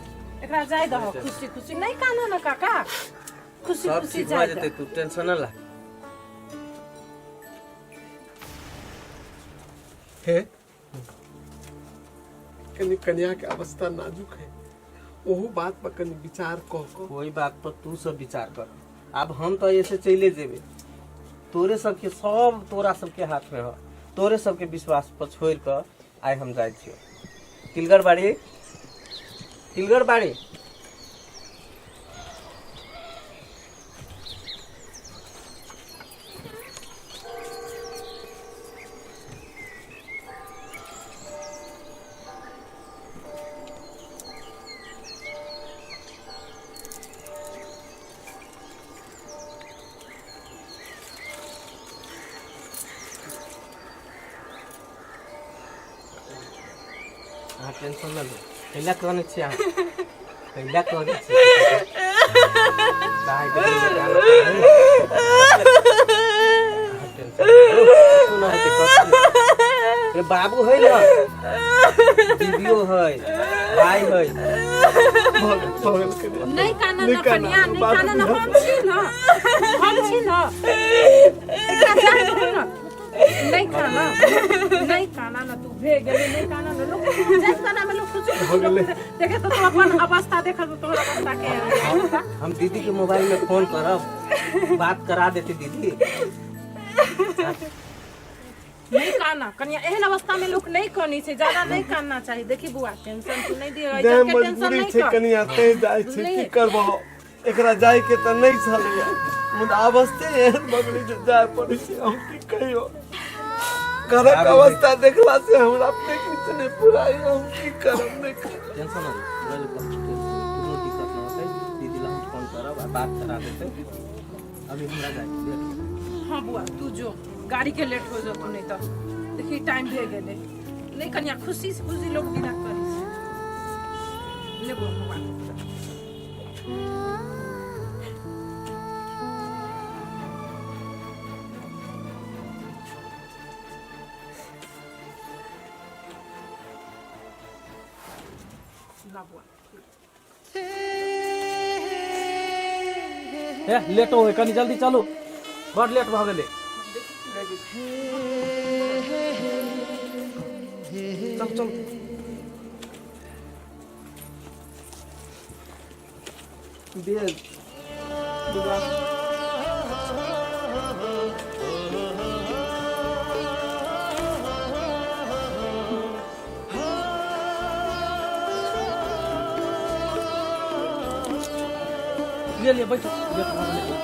[SPEAKER 4] एकरा जाय दहो खुशी खुशी नहीं काना ना काका खुशी
[SPEAKER 1] सब
[SPEAKER 4] खुशी
[SPEAKER 1] ठीक भऽ
[SPEAKER 4] जाय
[SPEAKER 1] जेतै
[SPEAKER 4] दहो
[SPEAKER 1] तू टेंशन न ला
[SPEAKER 2] हे कनि कन्या के अवस्था नाजुक है ओहो बात पर कनि विचार कऽ कऽ
[SPEAKER 1] कोई बात पर तू सब विचार कर आब हम तो ऐसे चले जेबे तोरे सबके सब तोरा सबके हाथ में ह तोरे सबके विश्वास पर छोड़ कऽ आइ हम जाइ छियौ तिलगर बाड़ी तिलगर बाड़ी अहाँ टेंशन न लू कैला कहने छी अहाँ कैला कहने छी काहे के दिल में गाना अहाँ टेंशन न लू। सुना हेतै कथी। अरे बाबू है ना, दीदियो है, भाई है।
[SPEAKER 4] नहीं काना न कन्या, नहीं काना न, हम छी न, हम छी न, एकरा जाय दहो न। नहीं काना, नहीं काना न, तू भे गेलै, नहीं काना न। लोग जाय काना में लोग खुशी देखे तो तू अपन अवस्था देख, तो तोहर अवस्था के
[SPEAKER 1] हम दीदी के मोबाइल में फोन करब, बात करा देती दीदी।
[SPEAKER 4] नहीं काना कन्या, एहन अवस्था में लोग नहीं कनी छै, ज्यादा नहीं कानना चाही। देखी बुआ, टेंशन तू नहीं दियो,
[SPEAKER 2] जे
[SPEAKER 4] इज्जत के टेंशन
[SPEAKER 2] मजबूरी
[SPEAKER 4] नहीं
[SPEAKER 2] छै
[SPEAKER 4] कर।
[SPEAKER 2] कनिया तैं जाइ छै।
[SPEAKER 4] नहीं।
[SPEAKER 2] की करबहो, एकरा जाय के तऽ नहि छलैया, मुदा अवस्थे एहन भऽ गेलै जे जाय पड़ै छै। हम की कहियो, घरक अवस्था देखला से हमरा अपने किछु नहि पुराइ। हम की करब, नहि करब।
[SPEAKER 1] टेंशन ना लो, कोनो दिक्कत ना होतै। दीदी ला हम फोन करब आ बात करा देतै। अभी हमरा जाय के लेट हो।
[SPEAKER 4] हाँ बुआ, तू जो, गाड़ी के लेट हो जतो, नहीं तो देखी टाइम भे गेलै। नहीं कन्या, खुशी से खुशी लोग विदा करै छै। ले बुआ, मोबाइल। ला बुआ।
[SPEAKER 5] ए लेट हो, कनी जल्दी चलू, बड़ लेट भऽ गेलै।
[SPEAKER 2] चल चल। बेज बुआ।
[SPEAKER 5] ले ले, बैठो, लेट भऽ गेलै।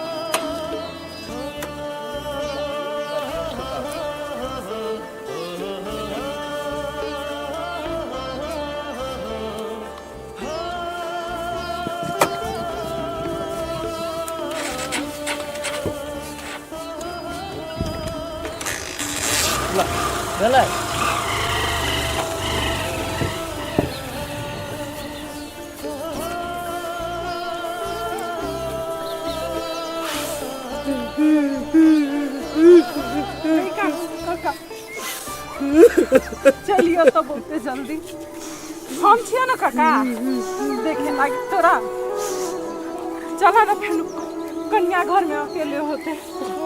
[SPEAKER 5] ल भेलै।
[SPEAKER 4] नहीं कानू काका, चलियो तो बहुते जल्दी। हम छियै ने काका देखे लागी तोरा। चला ना, फेन कन्या घर में अकेले होते,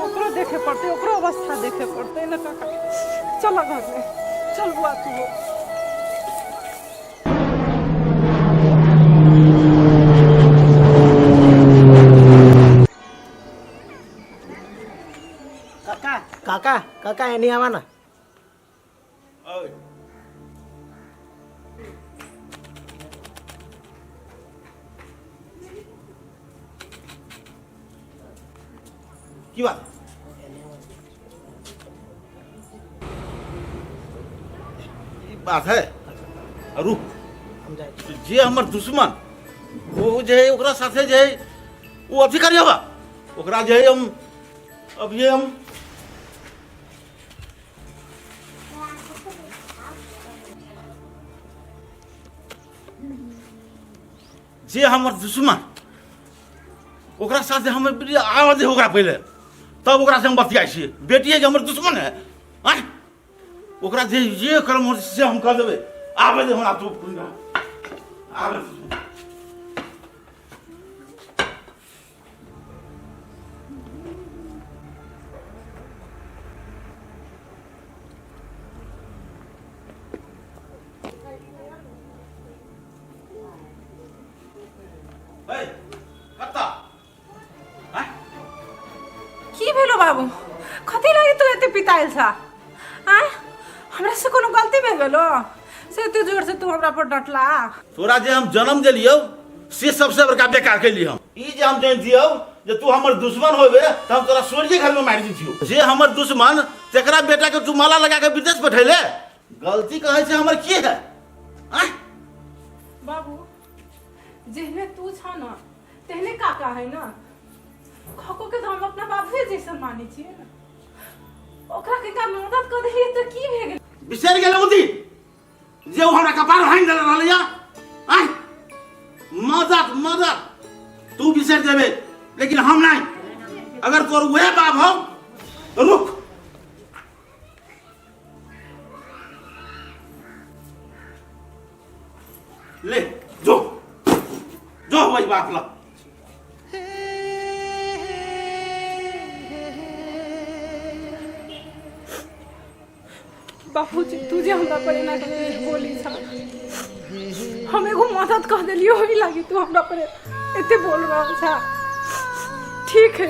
[SPEAKER 4] ओकरो देखे पड़ते, ओकरो अवस्था देखे पड़ते ना काका। चलो घर में चल बुआ तू।
[SPEAKER 7] काका, काका, काका, एनी आवा ना।
[SPEAKER 8] की बात? ई बात है, रुक।
[SPEAKER 7] हम जाए।
[SPEAKER 8] जे हमर दुश्मन वो जे है, ओकरा साथे जे है वो अथी करियबा, ओकरा जे है हम अभी हम जे हमर दुश्मन ओकरा साथे हम आवा दे ओकरा पहिले, तब ओकरा से हम बतियाइ छियै। बेटिए जे हमर दुश्मन है आँय, ओकरा जे जे कर्म हो से हम कर देबै। आबे दे हमरा, तू आबे दे। ए, कत्ता? आँय?
[SPEAKER 4] की भेलो बाबू, कथी लागी तू एते पितायल छा? आय, हमरा से कोनो गलती भे गेलो से एते जोर से तू हमरा पर डटला?
[SPEAKER 8] तोरा जे हम जन्म देलियौ से सबसे बड़का बेकार कैली हम। ई जे हम जानि दियौ जे तू हमर दुश्मन होबे तऽ हम तोरा स्वर्गे घर में मारि दितियौ। जे हमर दुश्मन तेकरा बेटा के तू माला लगा के विदेश पठैले, गलती कहै छै हमर की है आँय?
[SPEAKER 4] बाबू, जेहने तू छा न तेहने काका है न। खको के तो हम अपना बाबूए जैसन मानै छियै न, ओकरा के का मदद कर देलियै तऽ की भे गेल?
[SPEAKER 8] बिसरि गेलै ओ दिन जे ओ हमरा कपार भाङि देने रहलैया आँय? मदद मदद तू बिसरि जेबे लेकिन हम नहीं। अगर तोर उहे बाप हो, रुक। ले जो जो वही बाप ला।
[SPEAKER 4] बाबूजी तू जे हमरा पर एना के बोली छा, हम एगो मदद कह देलियो ओही लागी तू हमरा पर एते बोल रहल छा। ठीक है,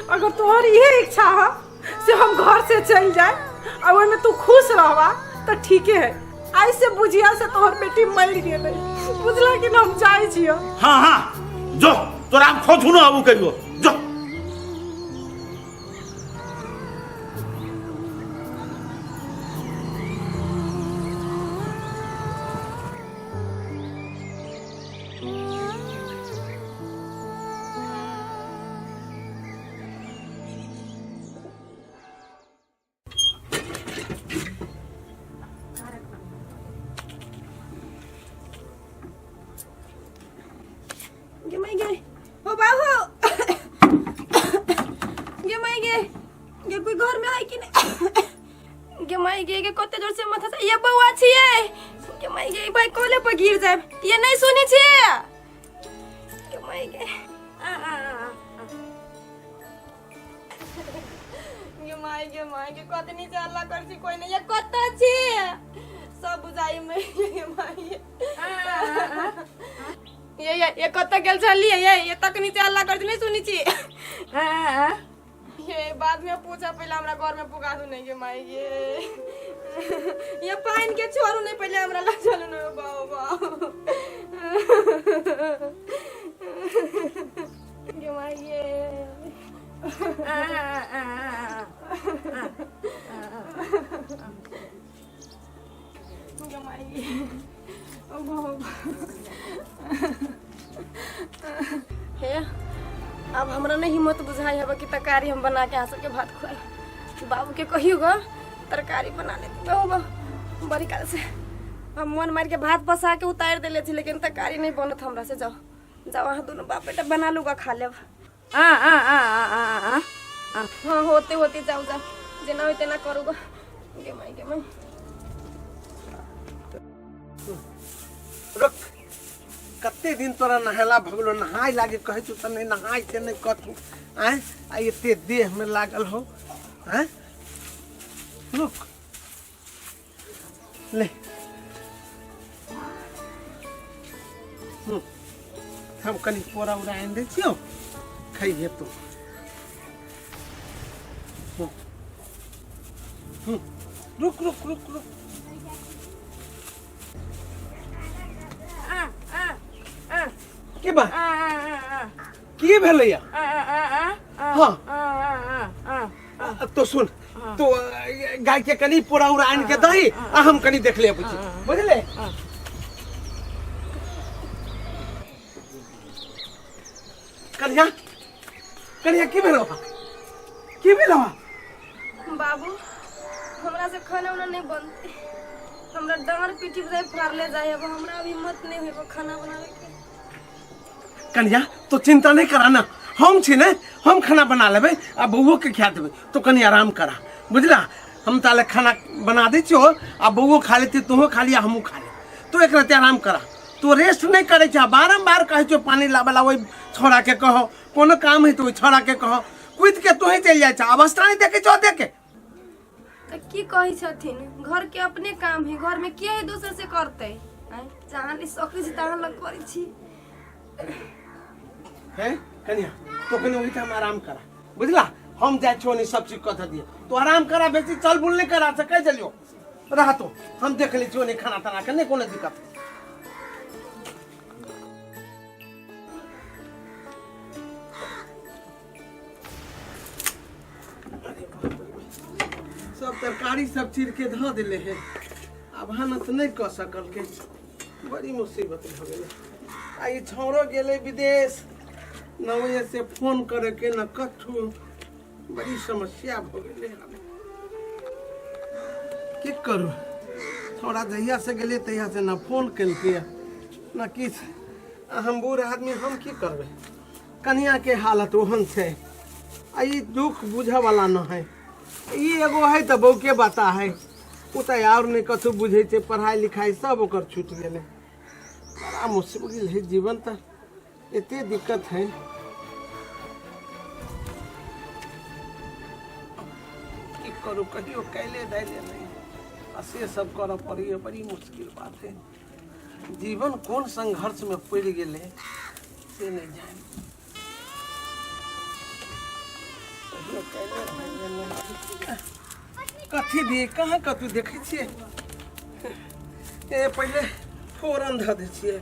[SPEAKER 4] अगर तोहर इहे इच्छा है से हम घर से चल जाए और ओहिमे तू खुश रहबा तो ठीके है। आइ से बुझिया से तोहर बेटी मर गेलै, बुझला कि ना? हम जाइ छियो।
[SPEAKER 8] हाँ हाँ जो, तोरा हम खोजू ना आबू कहियो जो।
[SPEAKER 3] गे माई गे, हो बाबू, गे माई गे, गे कोई घर में है कि नहीं? गे माई गे, गे कते जोर से माथा से ये बौआ छियै। गे माई गे, भाई कोले पर गिर जाए, ये नहीं सुनी छियै। गे माई गे, आ आ आ गे माई गे, माई गे कते नीचे हल्ला कर छी, कोई नहीं। ये कत छी सब बुझाई में। गे माई गे, ये कत गेल छलियै? ये तक नीचे हल्ला कर छी, नहीं सुनी छी। ये बाद में पूछा, पहले हमरा घर में पुगा दू। नहीं गे माई गे, ये पानी के छोड़ू नहीं, पहले हमरा ला चलू नहीं। बाबा बाबा, गे माई गे, गे माई गे, ओ बाबा। हे अब हमरा नहीं हिम्मत बुझाई हब कि तरकारी हम बना के अहाँ सबके भात खुआई। बाबू के कहियो ग तरकारी बना लेती। बाबू बड़ी काल से हम मन मार के भात पसा के उतार देले छी, लेकिन तरकारी नहीं बनत हमरा से। जाओ जाओ, अहाँ दोनों बाप बेटा बना लूगा, खा लेब।
[SPEAKER 4] आ आ आ आ आ आ
[SPEAKER 3] हाँ होते होते, जाओ जाओ, जेना होय तेना करू ग। गे माई गे माई।
[SPEAKER 2] रुक, कते दिन तोरा नहेला भगलो? नहाय लागे कहै छौ तऽ नहि नहाय छै, नहि कथू। आँय, आ एते देहमे लागल हो? आँय, रुक, ले। हम कनि पोरा उरा आनि दै छियौ, खैहे तू। हूँ हूँ रुक रुक रुक रुक। की बात, की भेलैया? हाँ तो सुन, तो गाय के कनी पोरा उरा आनि के दही आ हम कनी देख ले बुझी, बुझले? कन्या, कन्या, की भेलो? की भेलो?
[SPEAKER 3] बाबू, हमरा से खाना उना नहीं बनते, हमरा डांर पीठी बुझाइ फाड़ले जाय। अब हमरा अभी हिम्मत नहीं होय खाना बनावे के।
[SPEAKER 2] कन्या, तो चिंता नहीं करा ना, हम छी ने, हम खाना बना लेबै आ बौओ के खिया देबै। तो कनी आराम करा, बुझला? हम ताले खाना बना दै छियो आ बौओ खा लेती, तोहो खा लिया, हमहूँ खा ले। तो एक रत्ती आराम करा। तो रेस्ट नहीं करे छा, बारम्बार कहै छियो पानी लाबे ला ओहि छोड़ा के कहो, कोनो काम है तो ओहि छोड़ा के कहो, कूद के तोही चलि जाइ छा। अवस्था नहीं देखै छो देखे?
[SPEAKER 3] तऽ की कहै छथिन, घर के अपने काम है, घर में के है दोसर से करते? आँय, जहाँ नहीं सकै छी तहाँ लग करै छी।
[SPEAKER 2] हैं कन्या, तो कनी ओहिठाम आराम करा, बुझला? हम जाइ छियो नहीं सब चीज कह दिए, तो आराम करा, बेसी चल बुल नहीं करा से कहि देलियो। रह तो, हम देख लै छियो नहीं खाना ताना के, नहीं कोनो दिक्कत। सब तरकारी सब चीर के धऽ देले है, आब भानस नहीं कऽ सकल के बड़ी मुसीबत भऽ गेलै। आ ई छौड़ो गेलै विदेश, न ओहि से फोन करे के न कथू, बड़ी समस्या भऽ गेलै। आब की करू? छौड़ा जहिया से गेलै तहिया से न फोन केलकै न किछु। आ हम बूढ़ आदमी, हम की करबै? कनिया के हालत ओहन छै आ ई दुख बुझऽ वाला न है। ई एगो है तऽ बौके बता है, ओ तऽ आओर नहि कथू बुझै छै, पढ़ाइ लिखाइ सब ओकर छूटि गेलै। बड़ा मुश्किल है जीवन तऽ एते दिक्कत है की करू कहियो कैले दाइले नहीं आ से सब करऽ पड़ैए बड़ी मुश्किल बात है जीवन कोन संघर्ष में पड़ि गेलै से नहीं जानि कहियो कैले दाइले नहि। कथी दियै कहाँ कतू देखै छियै ए पहिले फोरन धऽ दै छियै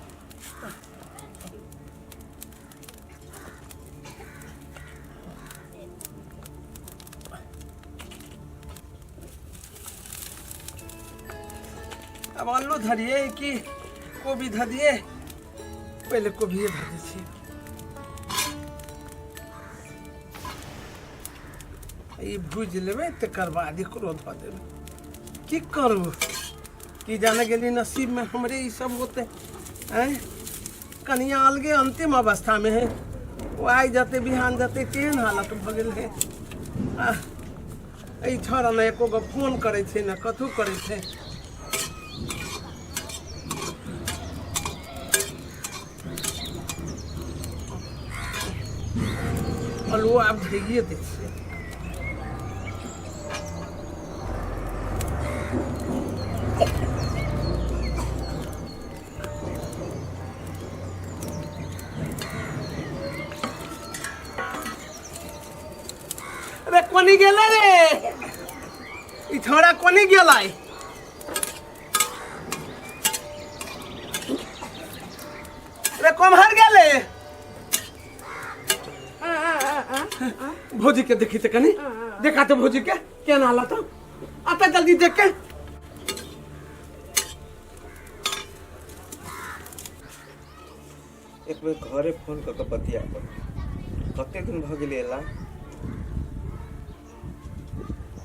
[SPEAKER 2] अब आलू धरिए कि कोबी धऽ दिए पहिले कोबिए धऽ दै छियै ई भूजि लेबै तकर बाद एकरो धऽ देबै की करू की जाने गेली नसीब में हमरे ई सब होते आँय कनिया अलगे अंतिम अवस्था में है वो आइ जते बिहान जते केहन हालत भऽ गेल है आह, एहि छौड़ा ने एको गो फोन करै छै ने कथू करै छै आलू आब धैये दै छियै अरे कोनी गेलै रे ई छोड़ा कोनी गेलै रे कोम्हर गेलै भौजी के देखी तऽ कनी देखा तो भौजी के केना हालत हौ? आता जल्दी देख के
[SPEAKER 1] एक बेर घरे फोन कऽ कऽ बतिया कऽ कते दिन भऽ गेलै एला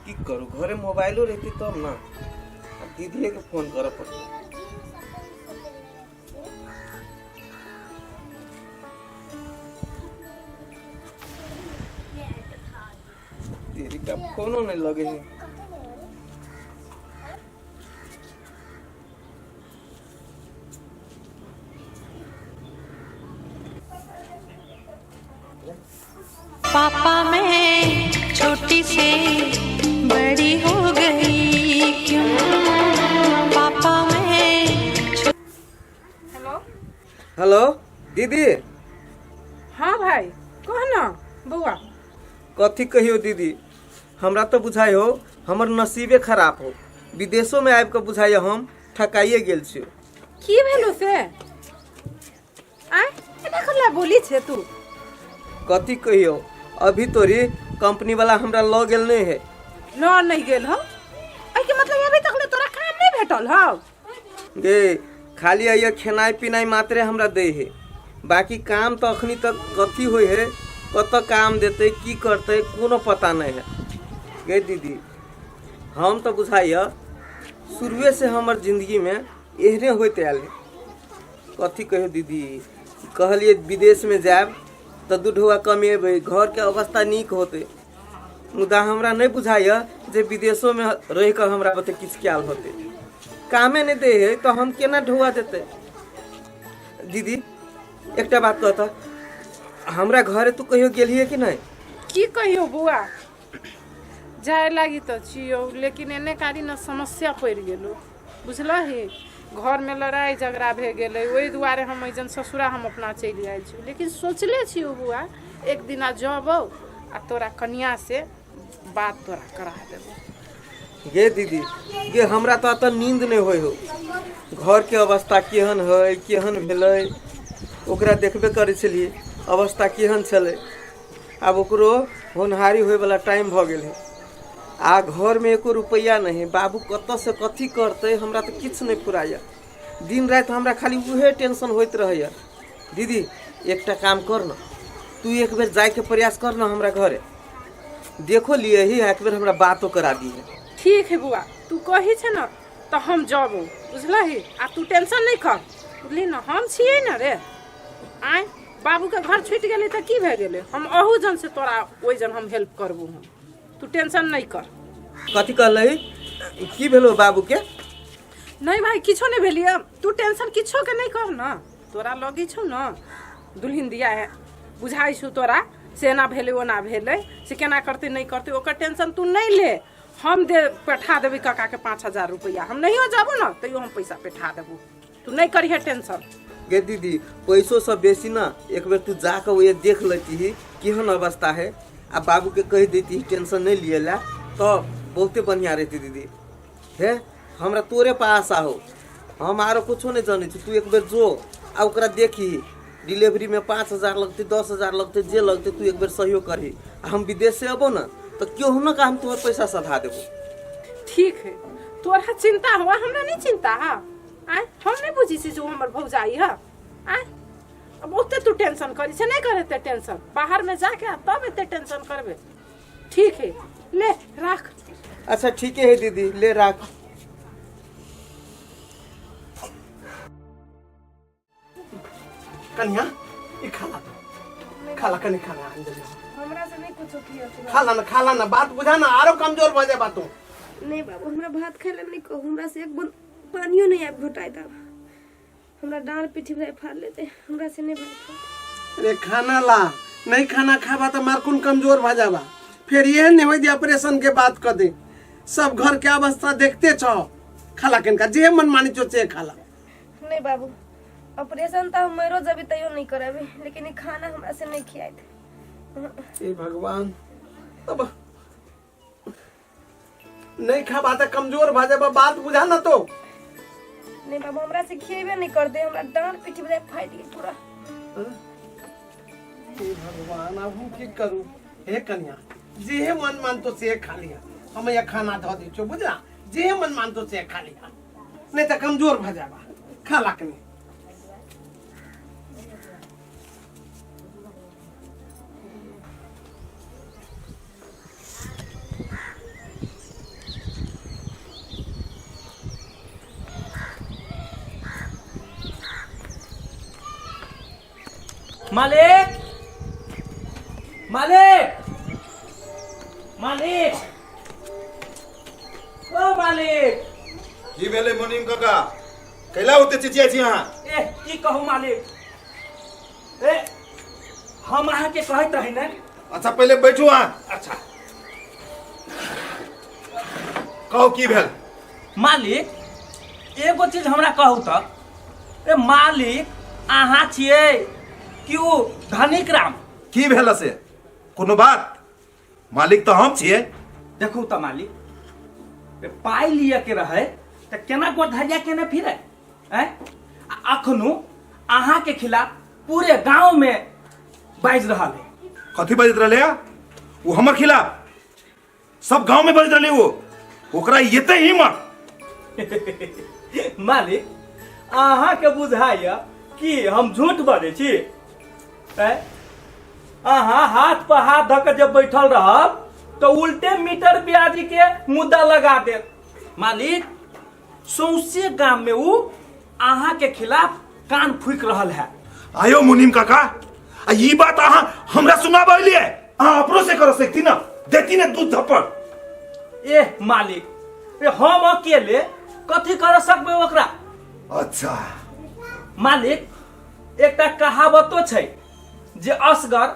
[SPEAKER 1] की करू घरे मोबाइलो रहितै तब ने आ दीदीएके फोन करऽ पड़तै दीदी का फोनो नहीं लगे है
[SPEAKER 9] पापा मैं छोटी से बड़ी हो गई क्यों पापा मैं
[SPEAKER 4] हेलो
[SPEAKER 1] हेलो दीदी
[SPEAKER 4] हाँ भाई कह ना बौआ
[SPEAKER 1] कथी कहियो दीदी हमरा तऽ बुझाइ हो हमर नसीबे खराब हो विदेशोमे आबि कऽ बुझाइए हम ठकाइए गेल छी
[SPEAKER 4] की भेलो से आय एना कला बोली छे तू
[SPEAKER 1] कथी कहियो अभी तोरी कंपनी वाला हमरा लऽ गेल नहीं है
[SPEAKER 4] न नहीं गेल हो एहि के मतलब अभी तक ले तोरा काम नहीं भेटल हौ
[SPEAKER 1] गे खाली अइए खेनाइ पिनाइ मात्रे हमरा दै है बाकी काम तऽ अखनी तक कथी होइ है कतऽ काम देतै की करतै कोनो पता नहीं है गे दीदी हम तऽ बुझाइए शुरुए से हमर जिंदगीमे एहने होइत आयल है कथी कहियो दीदी कहलियै विदेशमे जायब तऽ दू ढौआ कमेबै घरके अवस्था नीक होतै मुदा हमरा नहि बुझाइए जे विदेशोमे रहि कऽ हमरा बुते किछु कयल होतै कामे नहि दै है तऽ हम केना ढौआ देतै दीदी एकटा बात कहता हमरा घरे तू कहियो गेलियै कि नहि
[SPEAKER 4] की कहियो बौआ जाय लागी तऽ छियौ लेकिन एने कारी ने समस्या पड़ि गेलो बुझलही घरमे लड़ाइ झगड़ा भए गेलै ओहि दुआरे हम एहिजन ससुरा हम अपना चलि आयल छी लेकिन सोचले छियौ बौआ एक दिना जबौ आ तोरा कनिया से बात तोरा करा देबौ
[SPEAKER 1] गे दीदी गे हमरा तऽ एतऽ नींद नहि होइ हो घरके अवस्था केहन है केहन भेलै ओकरा देखबे करै छलियै अवस्था केहन छलै आब ओकरो होनहारी होइवला टाइम भऽ गेल है आ घरमे एको रुपैआ नहि है बाबू कतऽसँ कथी करतै हमरा तऽ किछु नहि फुराइए दिन राति हमरा खाली उहे टेंशन होइत रहैए दीदी एकटा काम कर न तू एक बेर जाइके प्रयास कर न हमरा घरे देखो लिए ही एक बेर हमरा बातो करा दी है
[SPEAKER 4] ठीक है बुआ तू कही छे न तऽ हम जबो बुझलही आ तू टेंशन नहीं कर बुझली न हम छियै न रे आय बाबूके घर छूटि गेलै तऽ की भए गेलै हम अहू जन से तोरा ओहि जन हम हेल्प करबू हम तू टेंशन नहीं कर
[SPEAKER 1] कथी कहलही की भेलो बाबूके
[SPEAKER 4] नहीं भाई किछो नहीं भेलियै तू टेंशन किछो के नहीं कर ना तोरा लगी छौ ने दुल्हिन दिया है बुझाइ छौ तोरा से एना भेलै ओना भेलै से केना करतै नहि करतै ओकर टेंशन तू नहि ले हम दे पठा देबै काकाके 5000 रुपैआ हम नहियो जाबो ने तैयो हम पैसा पठा देबो तू नहि करिहे टेंशन
[SPEAKER 1] गे दीदी पैसो से बेसी ना एक बेर तू जाके वो देख लेती ही केहन अवस्था है आ बाबू के कह देती ही टेंशन नहीं लिए ला तो बहुते बढ़िया रहती दीदी हे हमरा तोरे पर आशा हो हम आरो कुछो नहीं जाने छी तू एक बेर जो आ ओकरा देखी डिलीवरी में 5000 लगते 10,000 लगते जे लगते तू एक बेर सहयोग करही आ हम विदेश से अबो ना तो क्यों ना का हम तोहर पैसा सधा देबो
[SPEAKER 4] ठीक है तोरा चिंता हुआ हमरा नहीं चिंता है आय हम नहीं बुझी छी जो हमर भौजाई है आय अब ओते तू टेंशन करी छे नहीं करे एते टेंशन बाहर में जाके आ तब एते टेंशन करबे ठीक है ले राख
[SPEAKER 1] अच्छा ठीक है दीदी ले राख
[SPEAKER 2] कन्या ई खाला तू खाला कनी खाना अंजलि
[SPEAKER 3] हमरा से नहीं कुछो किया
[SPEAKER 2] खाला ना खाला ना बात बुझा ना आरो कमजोर भऽ जाबा तू
[SPEAKER 3] नहीं बाबू हमरा भात खाए ला नहीं कहू हमरा से एक बूंद पानियो नहीं आबि घोटाय तब हमरा डाँड़ पीठी भाई फाड़ लेते हमरा से नहीं भाई फाड़
[SPEAKER 2] अरे खाना ला नहीं खाना खाबा तो मारकुन कमजोर भऽ जाबा फिर ये नहीं होई ऑपरेशन के बात कर दे सब घर के अवस्था देखते छो खाला किनका जे मन मानी चो से खाला
[SPEAKER 3] नहीं बाबू ऑपरेशन तो हम मरो जबी तैयो नहीं कराबे लेकिन ई खाना हमरा से नहीं खियाइत
[SPEAKER 2] हे भगवान अब नहीं खाबा तो कमजोर भऽ जाबा बात बुझा ना तो
[SPEAKER 3] नहीं बाबू हमरा से खिएबे नहीं कर दे हमरा डांड पीठी बजाय फाटि गेल पूरा
[SPEAKER 2] हे भगवान अब हम की करू हे कन्या जे मन मान तो से खा लिया हम यह खाना धो दी छो बुझला जे मन मान तो से खा लिया नहीं तो कमजोर भ जाबा खा ला कनी
[SPEAKER 5] मालिक मालिक मालिक ओ मालिक
[SPEAKER 6] की भेलै मुनीम काका कैला ओते चिचिया छी अहाँ
[SPEAKER 5] ए की कहू मालिक ए हम अहाँके कहैत रही ने
[SPEAKER 6] अच्छा पहिले बैठू अहाँ
[SPEAKER 5] अच्छा
[SPEAKER 6] कहू की भेल
[SPEAKER 5] मालिक एगो चीज हमरा कहू तऽ ए मालिक अहाँ छियै कि ओ धनिक राम
[SPEAKER 6] की भेल से कोनो बात मालिक तऽ हम छियै
[SPEAKER 5] देखू तऽ मालिक ए, पाइ लिअ के रहै तऽ केना गोधरिया केने फिरै आँय आ अखनो अहाँके खिलाफ पूरे गाँव में बाजि रहल है
[SPEAKER 6] कथी बजैत रहलै हा? ओ हमर खिलाफ सब गांव में बजैत रहलै ओ ओकरा एते हिम्मत
[SPEAKER 5] मालिक अहाँके बुझाइए कि हम झूठ बजै छी आँय? अहाँ हाथ पर हाथ धऽ कऽ जब बैठल रहब तऽ उल्टे मीटर ब्याजी के मुद्दा लगा देत मालिक सौंसे गाम में उ अहाँ के खिलाफ कान फूक रहल है
[SPEAKER 6] आयो मुनीम काका आ ई बात अहाँ हमरा सुनाबे लिए अहाँ अपनो से कर सकती ना देती ना दूध थप्पड़
[SPEAKER 5] ए मालिक ए हम अकेले कथी कर सकबै ओकरा
[SPEAKER 6] अच्छा
[SPEAKER 5] मालिक एकटा कहावतो छै जे असगर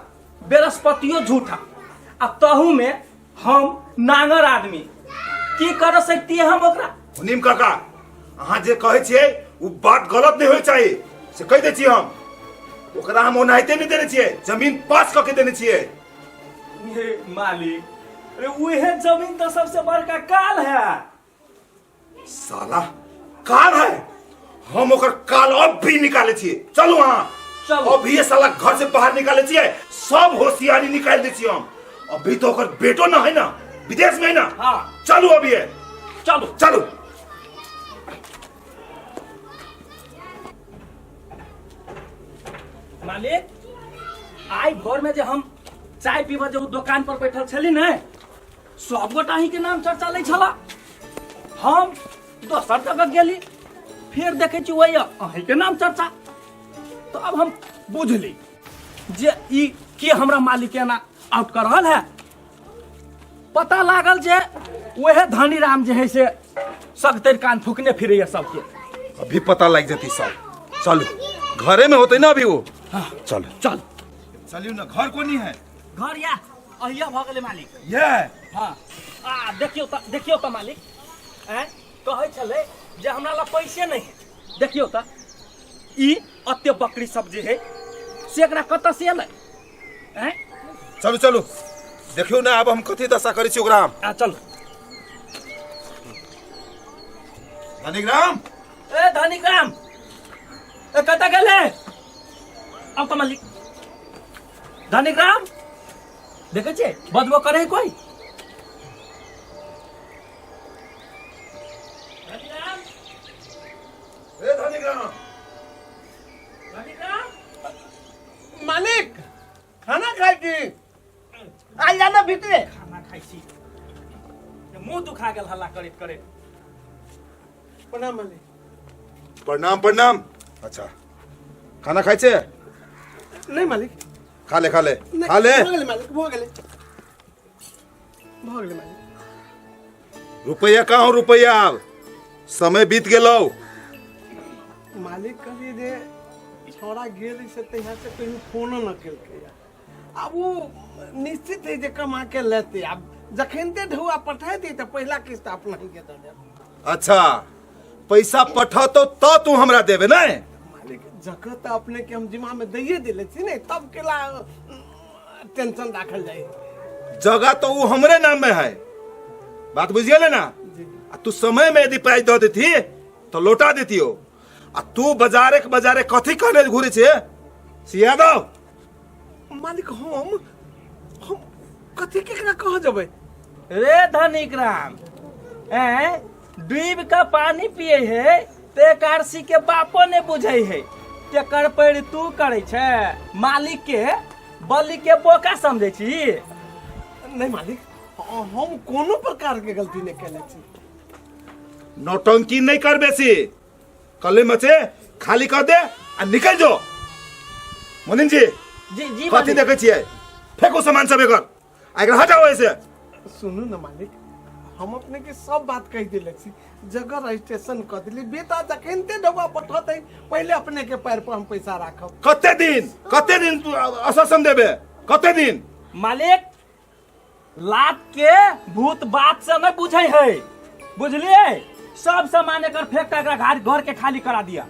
[SPEAKER 5] बृहस्पतियो झूठा आ तहू में हम नांगर आदमी की कर सकती हम ओकरा
[SPEAKER 6] मुनीम काका अहाँ जे कहै छियै ओ बात गलत नहि होइ चाही से कहि दै छियै हम ओकरा हम ओनाहिते नहि देने छियै जमीन पास कऽ के देने छियै
[SPEAKER 5] हे मालिक अरे उहे जमीन तो सबसे बड़का काल है
[SPEAKER 6] साला काल है हम ओकर काल अब भी निकाले छियै चलू अहाँ
[SPEAKER 5] चलू।
[SPEAKER 6] अभी ये साला घर से बाहर निकाले छियै सब होशियारी निकाल दै छियै हम अभी तो ओकर बेटो ना है ना विदेश में है ना
[SPEAKER 5] हाँ।
[SPEAKER 6] चलू अभी ये
[SPEAKER 5] चलू
[SPEAKER 6] चलू
[SPEAKER 5] मालिक आइ भोर में जे हम चाय पीबऽ जे ओ दोकान पर बैठल छली ने सब गोटा अहींके नाम चर्चा लै छला हम दोसर जगह गेली फेर देखै छी वही अहींके नाम चर्चा तो अब हम बुझली जे ई के हमरा मालिक एना आउट कर रहल है पता लागल जे वह धनी राम जे है से सगतरि कान फूकने फिरैया सबके
[SPEAKER 6] अभी पता लग जती सब चलू घरे में होते ना अभी वो। चल
[SPEAKER 5] चल
[SPEAKER 6] चलियो ना। घर कोनी है?
[SPEAKER 5] घर या अहिया भऽ गेलै मालिक।
[SPEAKER 6] ये
[SPEAKER 5] हाँ आ देखियौ तऽ, देखियौ तऽ मालिक, आँय कहै छलै जे हमरा लग पैसे नहि है। देखियौ तऽ ई अते बकरी सब जे है से एकरा कतऽ से एलै? आँय
[SPEAKER 6] चलू चलू, देखियौ ना आब हम कथी दशा करै छी ओकरा हम।
[SPEAKER 5] आ चलू।
[SPEAKER 6] धनिक राम,
[SPEAKER 5] ए धनिक राम, ए कतऽ गेलै? आउ तऽ मालिक। धनिक राम, देखै छियै बजबो करे है कोई? धनिक राम,
[SPEAKER 6] ए धनिक राम,
[SPEAKER 5] धनिक राम,
[SPEAKER 2] मालिक खाना खाइ छी, आ जा ना भीतरे।
[SPEAKER 5] खाना खाइ छी, मुंह दुखा गेल हल्ला करैत करैत।
[SPEAKER 2] प्रणाम मालिक।
[SPEAKER 6] प्रणाम प्रणाम। अच्छा खाना खाइ छे?
[SPEAKER 2] नहीं मालिक।
[SPEAKER 6] खा ले खा ले
[SPEAKER 2] नहीं,
[SPEAKER 6] खा ले।
[SPEAKER 2] भऽ गेलै मालिक, भऽ गेलै, भऽ गेलै मालिक।
[SPEAKER 6] रुपैया कहाँ? रुपैया आब समय बीत गेलौ।
[SPEAKER 2] मालिक कहलिए जे छौड़ा गेल से तहिया से कहियो फोनो न केलकै। आब ओ निश्चित है जे कमा के लेते। आब जखनते ढौआ पठा दी तऽ पहिला किस्त अपना ही के दऽ देब।
[SPEAKER 6] अच्छा पैसा पठतो तो तू हमरा देबे नहीं?
[SPEAKER 2] मालिक जगह तऽ अपने के हम जिम्मा में दैये देले छी ने, तब केला टेंशन राखल जाय?
[SPEAKER 6] जगह तो वो हमरे नाम में है, बात बुझ गेले ना? आ तू समय में यदि पाई दऽ देती तो लौटा देती हो। आ तू बाजारे के बाजारे कथी कहने घूरे छे सिया दो?
[SPEAKER 2] मालिक हम कथी केकरा कह जेबै?
[SPEAKER 5] रे धनिक राम, ऐं डूब के पानी पिए है ते कारसी के बापो ने बुझे है। तेकर पैर तू करे छे, मालिक के बलि के बोका समझे छी?
[SPEAKER 2] नहीं मालिक, हम कोनो प्रकार के गलती नहीं केले छी।
[SPEAKER 6] नौटंकी नहीं कर बेसी, कले मचे खाली कर दे आ निकल जो। मुनीम जी।
[SPEAKER 5] जी जी।
[SPEAKER 6] कथी
[SPEAKER 5] मालिक।
[SPEAKER 6] देखै छियै? फेंको सामान सब एकर आ एकरा हटाओ ऐसे।
[SPEAKER 2] सुनू ना मालिक, हम अपने के सब बात कह दिले छी, जगह रजिस्ट्रेशन कर दिली। बेटा जखनते ढौआ पठतै पहले अपने के पैर पर हम पैसा राखब।
[SPEAKER 6] कते दिन, कते दिन तू आश्वासन देबे, कते दिन?
[SPEAKER 5] मालिक लात के भूत बात से नहीं बुझे है, बुझलिए? सब सामान एकर फेंक के एकरा घर घर के खाली करा दिया।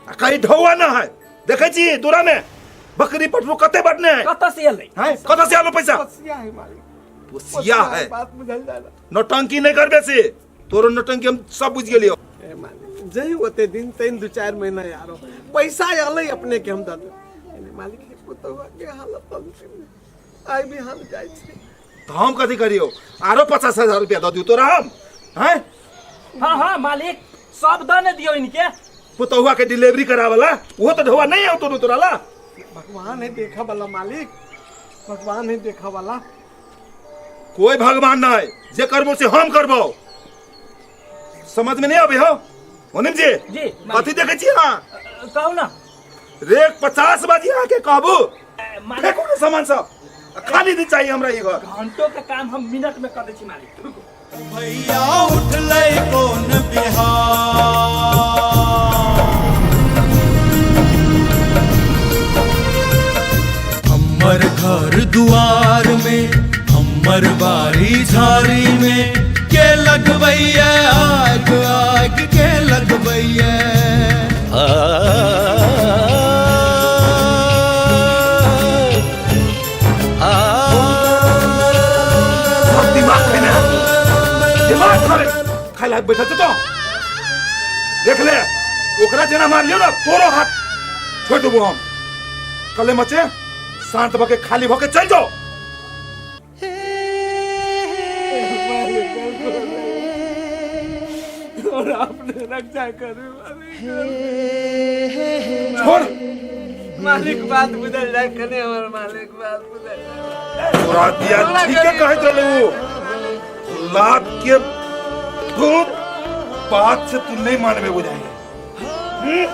[SPEAKER 6] आ कहीं ढौआ ना है, देखै छी दूरा में बकरी पटरू कते बटने है।
[SPEAKER 5] कतऽ से एलै?
[SPEAKER 6] हैं, कतऽ से आलो पैसा?
[SPEAKER 2] पोसिया है मालिक।
[SPEAKER 6] पोसिया है।
[SPEAKER 2] बात बुझल जाला।
[SPEAKER 6] नौटंकी नहीं कर बेसी, तोरो नौटंकी हम सब बुझ गेलियो।
[SPEAKER 2] ए मालिक जही ओते दिन 3 2 4 महीना यारो पैसा अलै अपने के हम दऽ देब। एने मालिक हे पुतहुआ के हालत अंतिम में। आइ भी हम जाइ छी।
[SPEAKER 6] तो हम कथी करियो? आरो 50,000 रुपया दऽ दियौ तोरा हम? हैं?
[SPEAKER 5] हाँ हाँ मालिक, सब दऽ ने दियौ इनके।
[SPEAKER 6] पुतहुआ के डिलीवरी करावला वो तो ढौआ नहीं आओ तोरा ला।
[SPEAKER 2] भगवान है देखा वाला मालिक, भगवान है देखा वाला।
[SPEAKER 6] कोई भगवान नहीं, जे करबो से हम करबो। समझ में नहीं आबे हो मुनीम जी?
[SPEAKER 5] जी।
[SPEAKER 6] कथी देखै छी अहाँ?
[SPEAKER 5] कहू ना।
[SPEAKER 6] रेक 50 बाजी अहाँके कहबू।
[SPEAKER 5] मालिक
[SPEAKER 6] फेंकू ने सामान सब आ खाली दिन चाहिए हमरा ई घर।
[SPEAKER 5] घंटों के काम हम मिनट में कर दै छी मालिक, रुकू।
[SPEAKER 10] भैया उठलै कोन बिहार, हमर घर दुआर में, हमर बारी झारी में के लगबैया आग, आग के लगबैया आ, आ,
[SPEAKER 6] और दिमाग खेने है, दिमाग खावे खाए लायक बैठल छै तो देख ले, ओकरा जेना मार लियो ना तोरो हाथ छोड़ देबो हम। कले मचे शांत भके खाली भके चल जाओ।
[SPEAKER 2] और अपने रक्षा करू।
[SPEAKER 6] छोड़।
[SPEAKER 2] मालिक बात बुझल जाय कने, हमर मालिक बात बुझल जाय।
[SPEAKER 6] तोरा दिया ठीके कहैत रहले वो लात के भूत, बात से तू नहीं मानबे बुझाई। हम्म?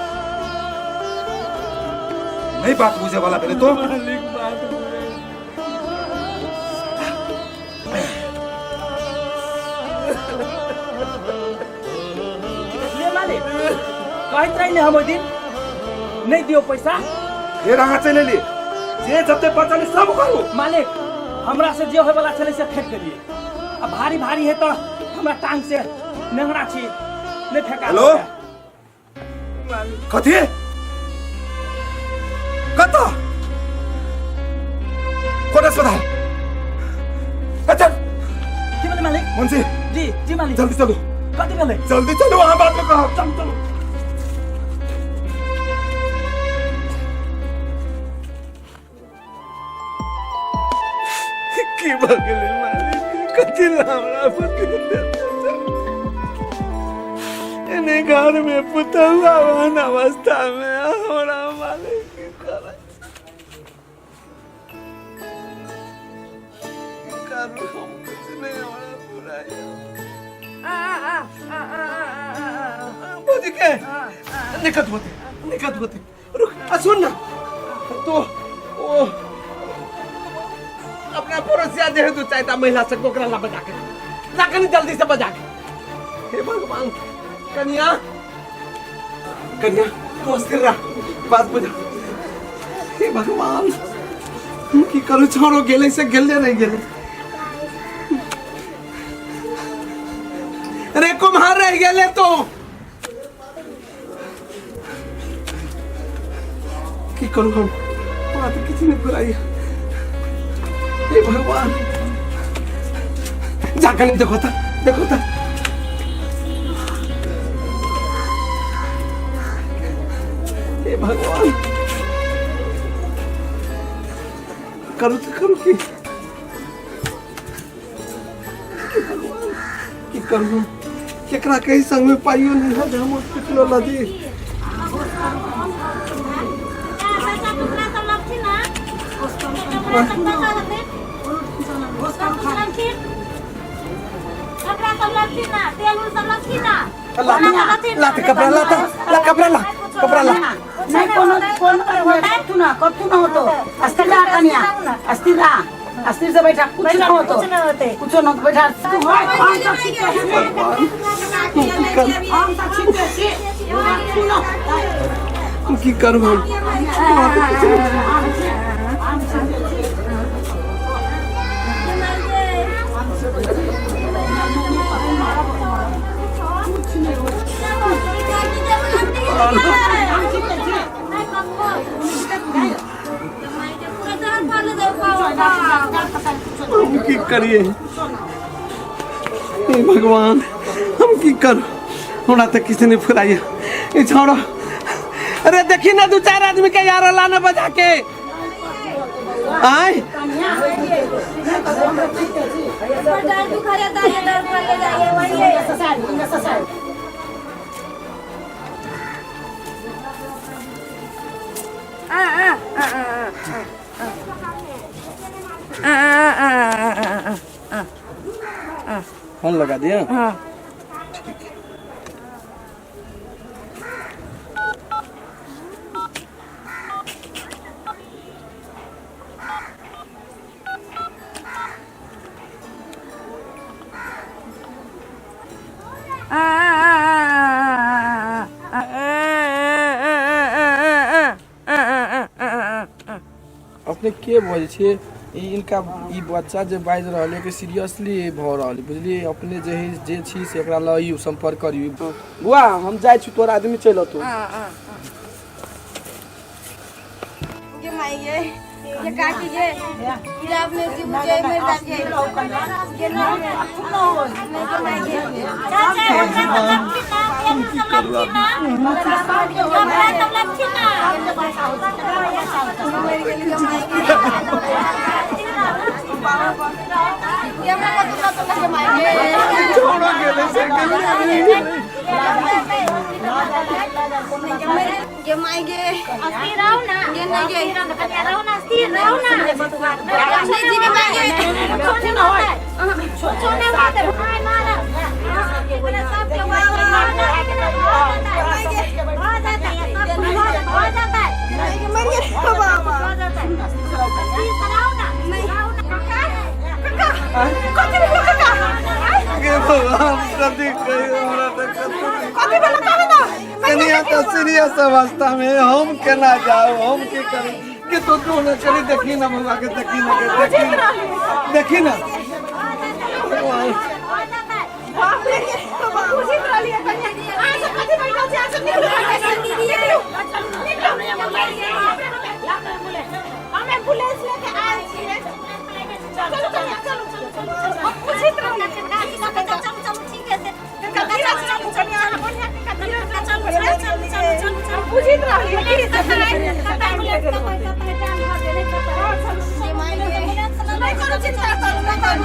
[SPEAKER 6] नहीं बात बुझे वाला पहले तो।
[SPEAKER 2] मालिक बात बुझल।
[SPEAKER 5] ले मालिक, कहैत रही ने हम ओहि दिन। नहीं दियो पैसा
[SPEAKER 6] फेर अहाँ चलि एलियै जे जते बचल सब करू।
[SPEAKER 5] मालिक हमरा से जे होय वाला छलै से फेंक देलियै आ भारी भारी है तो हमरा टांग से नेंगरा छी नहीं फेंका।
[SPEAKER 6] हेलो कथी कतऽ कोन अस्पताल? अच्छा
[SPEAKER 5] की भेलै मालिक?
[SPEAKER 6] मुंशी
[SPEAKER 5] जी जी मालिक
[SPEAKER 6] जल्दी चलू।
[SPEAKER 5] कथी भेलै?
[SPEAKER 6] जल्दी चलू अहाँ बाद में कहब।
[SPEAKER 5] चलू चलू।
[SPEAKER 2] की भऽ गेलै मालिक? कथी लए हमरा पति एने घर में पुतहुआ ओहन अवस्था में हमरा मालिक की करत? की करू हम? कुछ नहीं हमरा पूरा भौजी के निकट होते निकट होते रुक आ सुन ना तो ओ अपना पड़ोसिया जे है दू चारिटा महिला सबके ओकरा ला बजा के ला कनी जल्दी से बजा के। हे भगवान कन्या कन्या तू अस्थिर रह बात बुझा। हे भगवान हम की करू? छोड़ो गेले से गेले रह गेले। अरे कुम्हार रह गेले तो की करू हम? बात किसी ने बुलाई। हे भगवान जाकर देखो था देखो था। हे भगवान करू तो करू की? हे भगवान की करू? केकरा कहीं संग में पाइयो नहीं है हम हॉस्पिटल ला दी। लाते कपड़ा लाता ला कपड़ा ला कपड़ा ला।
[SPEAKER 11] नहीं कोनो कोनो कत्तू ना कत्तू ना होतो। अस्थिर रहा कन्या अस्थिर रहा अस्थिर से बैठा कुछ ना होतो कुछ ना होतो बैठा तू होय। हम सब सीखे हम सब सीखे छी सुनो
[SPEAKER 2] हम की करू? हम हम की करिए? हे भगवान हम की करू? हमरा तो किसी ने फुराइया ये छोड़ो। अरे देखी ना दो चार आदमी के यार लाना बजा के आए।
[SPEAKER 12] फोन लगा दिया?
[SPEAKER 4] हाँ
[SPEAKER 12] ठीक है। अपने के बजै छियै ई इनका ई बच्चा जे बाजि रहल है कि सीरियसली भऽ रहल है बुझलियै। अपने जे है जे छी से एकरा लइयौ संपर्क करियौ।
[SPEAKER 2] बुआ हम जाइ छी तोरा आदमी चलि अतौ।
[SPEAKER 3] ये माई ये ये काकी ये ये आपने जी मुझे मेरे दादी ये ये नहीं नहीं के माई ये
[SPEAKER 2] छोड़ो गेले से गेले।
[SPEAKER 3] ये माई ये ये नहीं ये नहीं जी माई ये
[SPEAKER 2] गे भगवान कथी कहियो हमरा तऽ कथी कनी कनिया तो सीरियस अवस्था में है, हम केना जाओ हम की करी के तो तू न करी देखी ना बउआ के देखी ना के देखी ना देखी ना भगवान।
[SPEAKER 4] बाप रे, बुझित रहलियै कनिया। अहाँ सब कथी बैठल छी? अहाँ सब निकलू निकलू। निकलू। हम एम्बुलेंस लेके आयल छियै। चलू कनिया, चलू, चलू, चलू। हम बुझित रहलियै। हम बुझित रहलियै की नहि करू चिंता करू, नहि करू।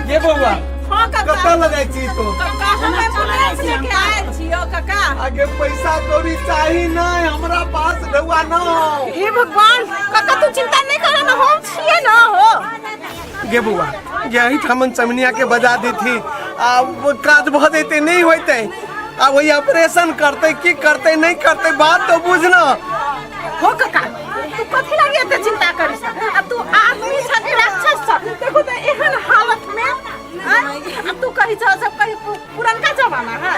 [SPEAKER 2] गे बउआ
[SPEAKER 4] हाँ काका।
[SPEAKER 2] कतऽ लगै छी तो
[SPEAKER 4] काका हम एम्बुलेंस लेके आयल छियौ काका।
[SPEAKER 2] आगे पैसा कौड़ी चाही नहीं हमरा पास ढौआ न
[SPEAKER 4] हे भगवान काका तू चिंता नहीं कर ना हम छियै ना हो
[SPEAKER 2] गे बउआ गे एहिठामन चमनिया के बजा देथी आ वो काज भऽ जैते नहीं होइते आ वही ऑपरेशन करते की करते नहीं करते बात तो बुझना
[SPEAKER 4] हो काका तू कथी लागी एते चिंता करी अब तू आदमी छ कि राक्षस छ देखो तो एहन हालत में आँय? अब तू कही छ सब कही पुरनका जमाना है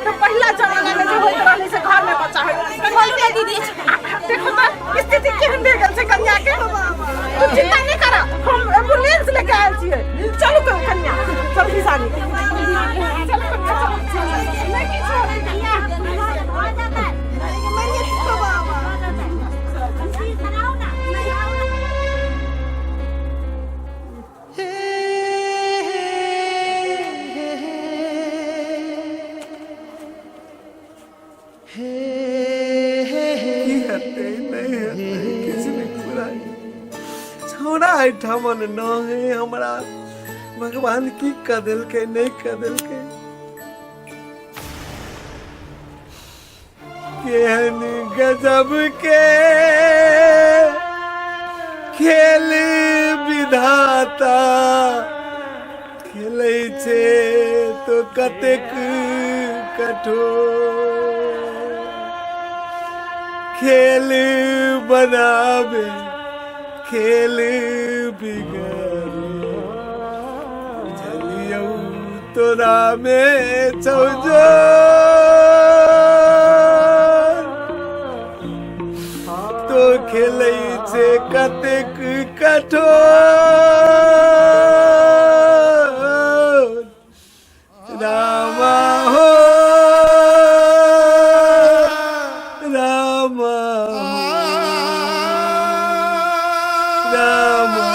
[SPEAKER 4] तो पहिला जमाना में जो होइत रहलै से घर में बच्चा होइत कहलियै दीदी देखो तो स्थिति केहन भए गेल छै कन्या के तू चिंता नहीं कर हम एम्बुलेंस लेके आयल छियै चलू कन्या चल किसानी चलू कन्या चलू नहीं किछु होतै कन्या।
[SPEAKER 2] की हेतै नहि हेतै किछु नहि फुराइ छौड़ा एहिठामन न है हमरा भगवान की कऽ देलकै नहि कऽ देलकै केहन गजब के खेल विधाता खेलै छै तो कतेक कठोर खेल बनाबे खेल बिगाड़े बुझलियौ तोरा में छौ जोर तो खेलै छै कतेक कठोर रामा हो रामा हो रामा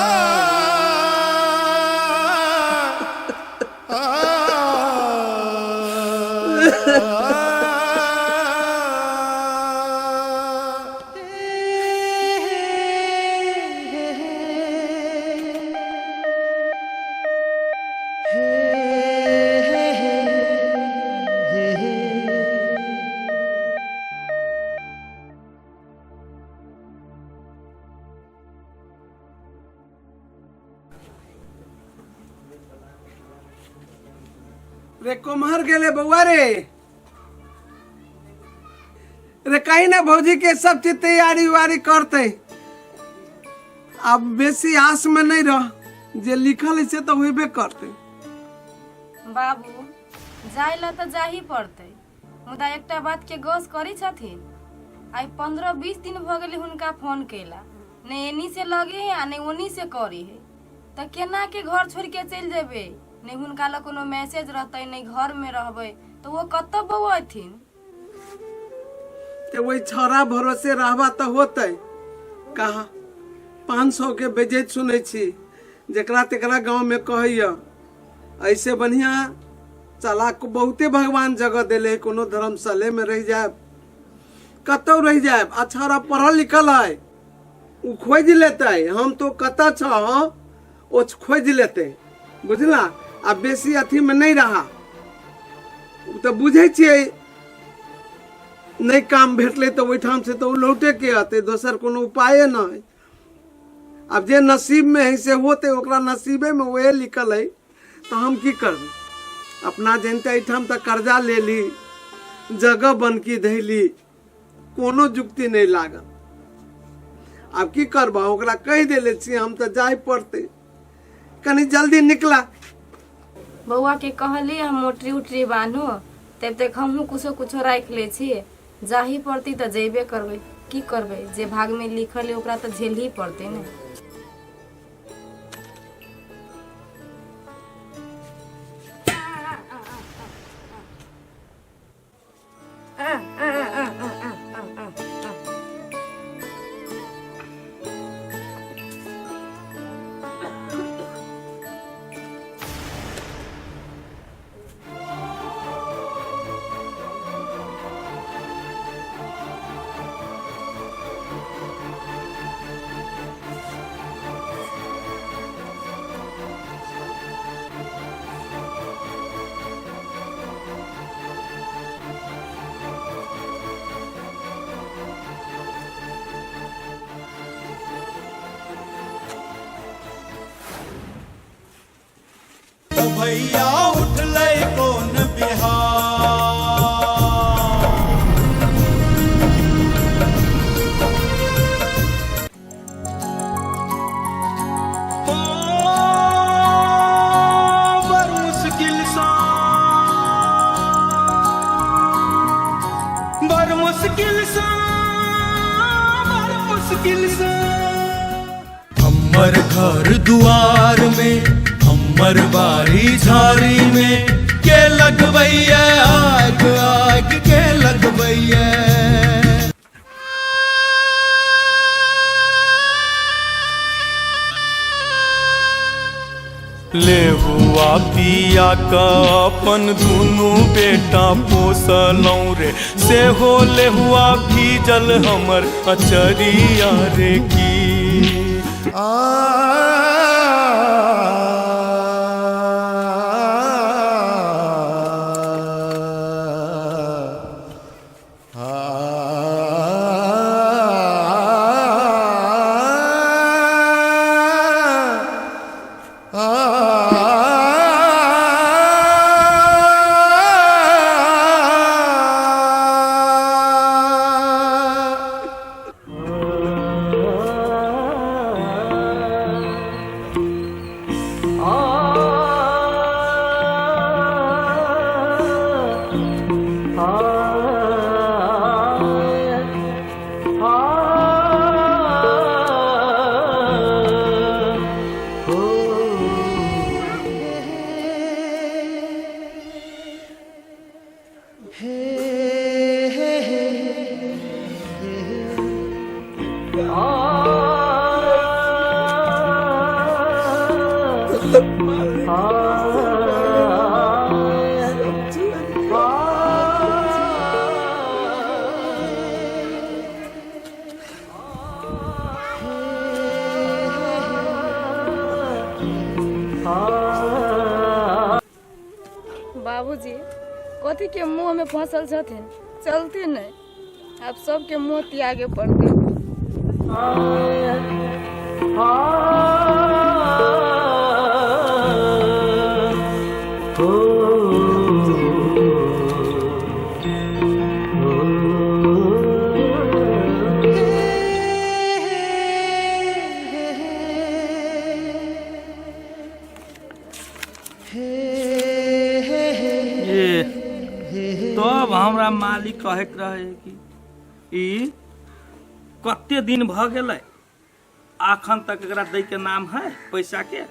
[SPEAKER 2] रे कुम्हर गेले बउआ रे रे कहीं ना भौजी के सब चीज तैयारी उयारी करते अब बेसी आस में नहीं रह जे लिखल है से तो होबे करते
[SPEAKER 3] बाबू जाय ला तऽ जाही पड़तै मुदा एकटा बात के गौस करै छथिन आइ 15-20 दिन भऽ गेलै हुनका फोन केला ने एनी से लगे है आ ने ओनी से करी है तऽ केना के घर छोड़ के चलि जेबै नहि हुनका लग कोनो मैसेज रहतै नहि घर में रहबै तऽ ओ कतऽ बौअथिन
[SPEAKER 2] ते वही छौड़ा भरोसे रहबा तऽ होतै कहा 500 के बेजैत सुनै छी जकरा तेकरा गाँवमे कहैया ऐसे बढ़िया चलाक बहुते भगवान जगह देले कोनो धर्मशाले में रह जायब कतौ रह जायब आ छौड़ा पढ़ल लिखल है ओ खोजि लेतै हम तो कतऽ छह ओ खोजि लेतै बुझला आ बेसी अथीमे नहि रहा ओ तऽ बुझै छियै नहि काम भेटलै तऽ ओहिठाम से तऽ ओ लौटेके अतै दोसर कोनो उपाये नहि आब जे नसीबमे है से होतै ओकरा नसीबेमे ओहे लिखल है तऽ हम की करबै अपना जनिते एहिठाम तऽ कर्जा लेली जगह बनकी धैली कोनो जुक्ति नहि लागल आब की करबा ओकरा कहि देले छियै हम तऽ जाय पड़तै कनि जल्दी निकला
[SPEAKER 3] बौआ के कहली हम मोटरी उटरी बान्हू तब तक हमहूँ कुछो कुछो राखि लै छी जाही पड़तै तऽ जेबे करबै की करबै जे भागमे लिखल है ओकरा तऽ झेलही पड़तै ने।
[SPEAKER 10] भैया उठलै कोन बिहार। हो बड़ मुश्किल सा, बड़ मुश्किल सा, बड़ मुश्किल सा। हमर घर दुआर में, हमर बारी झारी में के लगबैया आग, आग के लगबैया। लेहुआ पिया का अपन दुनू बेटा पोसलौं रे, सेहो लेहुआ भीजल हमर अचरिया रे की। आ
[SPEAKER 3] बाबूजी कथी के मुंह में फसल छथिन, चलते नहीं, अब सबके मुंह त्यागे पड़ते।
[SPEAKER 5] तब हमरा मालिक कहैत रहे कि ई कते दिन भ गेलै अखन तक एकरा दै के नाम है पैसा के।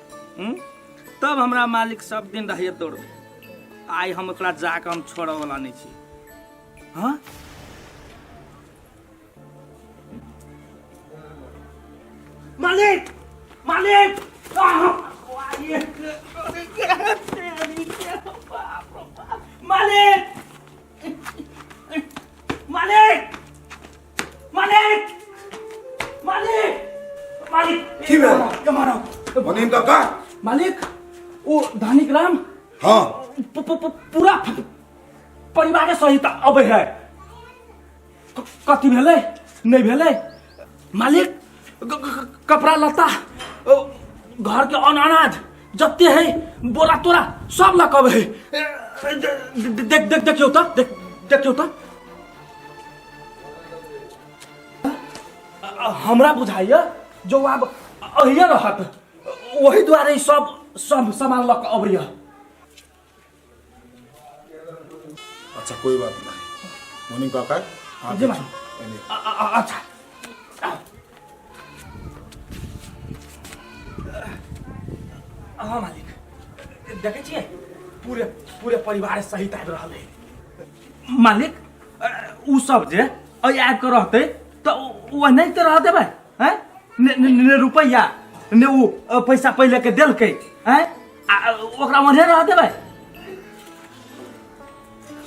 [SPEAKER 5] तब हमरा मालिक सब दिन रहिए दौड़बै, आइ हम ओकरा जाके हम छोड़ऽ वाला नहीं छी। हाँ मालिक, मालिक, मालिक, मालिक, मालिक, मालिक, मालिक।
[SPEAKER 6] की भेल? मुनीम काका।
[SPEAKER 5] मालिक, ओ धनिक राम।
[SPEAKER 6] हाँ।
[SPEAKER 5] पूरा परिवार सहित अबै है। कथी भेलै नहीं भेलै मालिक? कपड़ा लत्ता, घर के अन्न अनाज जते है बोरा तोरा सब लऽ कऽ अबै है। देख देख देखियौ तऽ, देख देखियौ तऽ। हमरा बुझाइया जो आब अहिए रहत, ओही दुआरे ई सब सब सामान लऽ कऽ अबैया।
[SPEAKER 6] अच्छा कोई बात नहीं मुनीम काका, हाँ,
[SPEAKER 5] जी
[SPEAKER 6] बैठू।
[SPEAKER 5] मालिक।
[SPEAKER 6] एने।
[SPEAKER 5] अच्छा हाँ मालिक, देखै छियै पूरे पूरे परिवार सहित आबि रहल है मालिक। उ सब जे एहि आबि कऽ रहतै तऽ ओ नहि तऽ रह देबै हैं? ने ने ने रुपैआ ने उ पैसा पहिले के देलकै हैं, आ ओकरा ओहने रह देबै?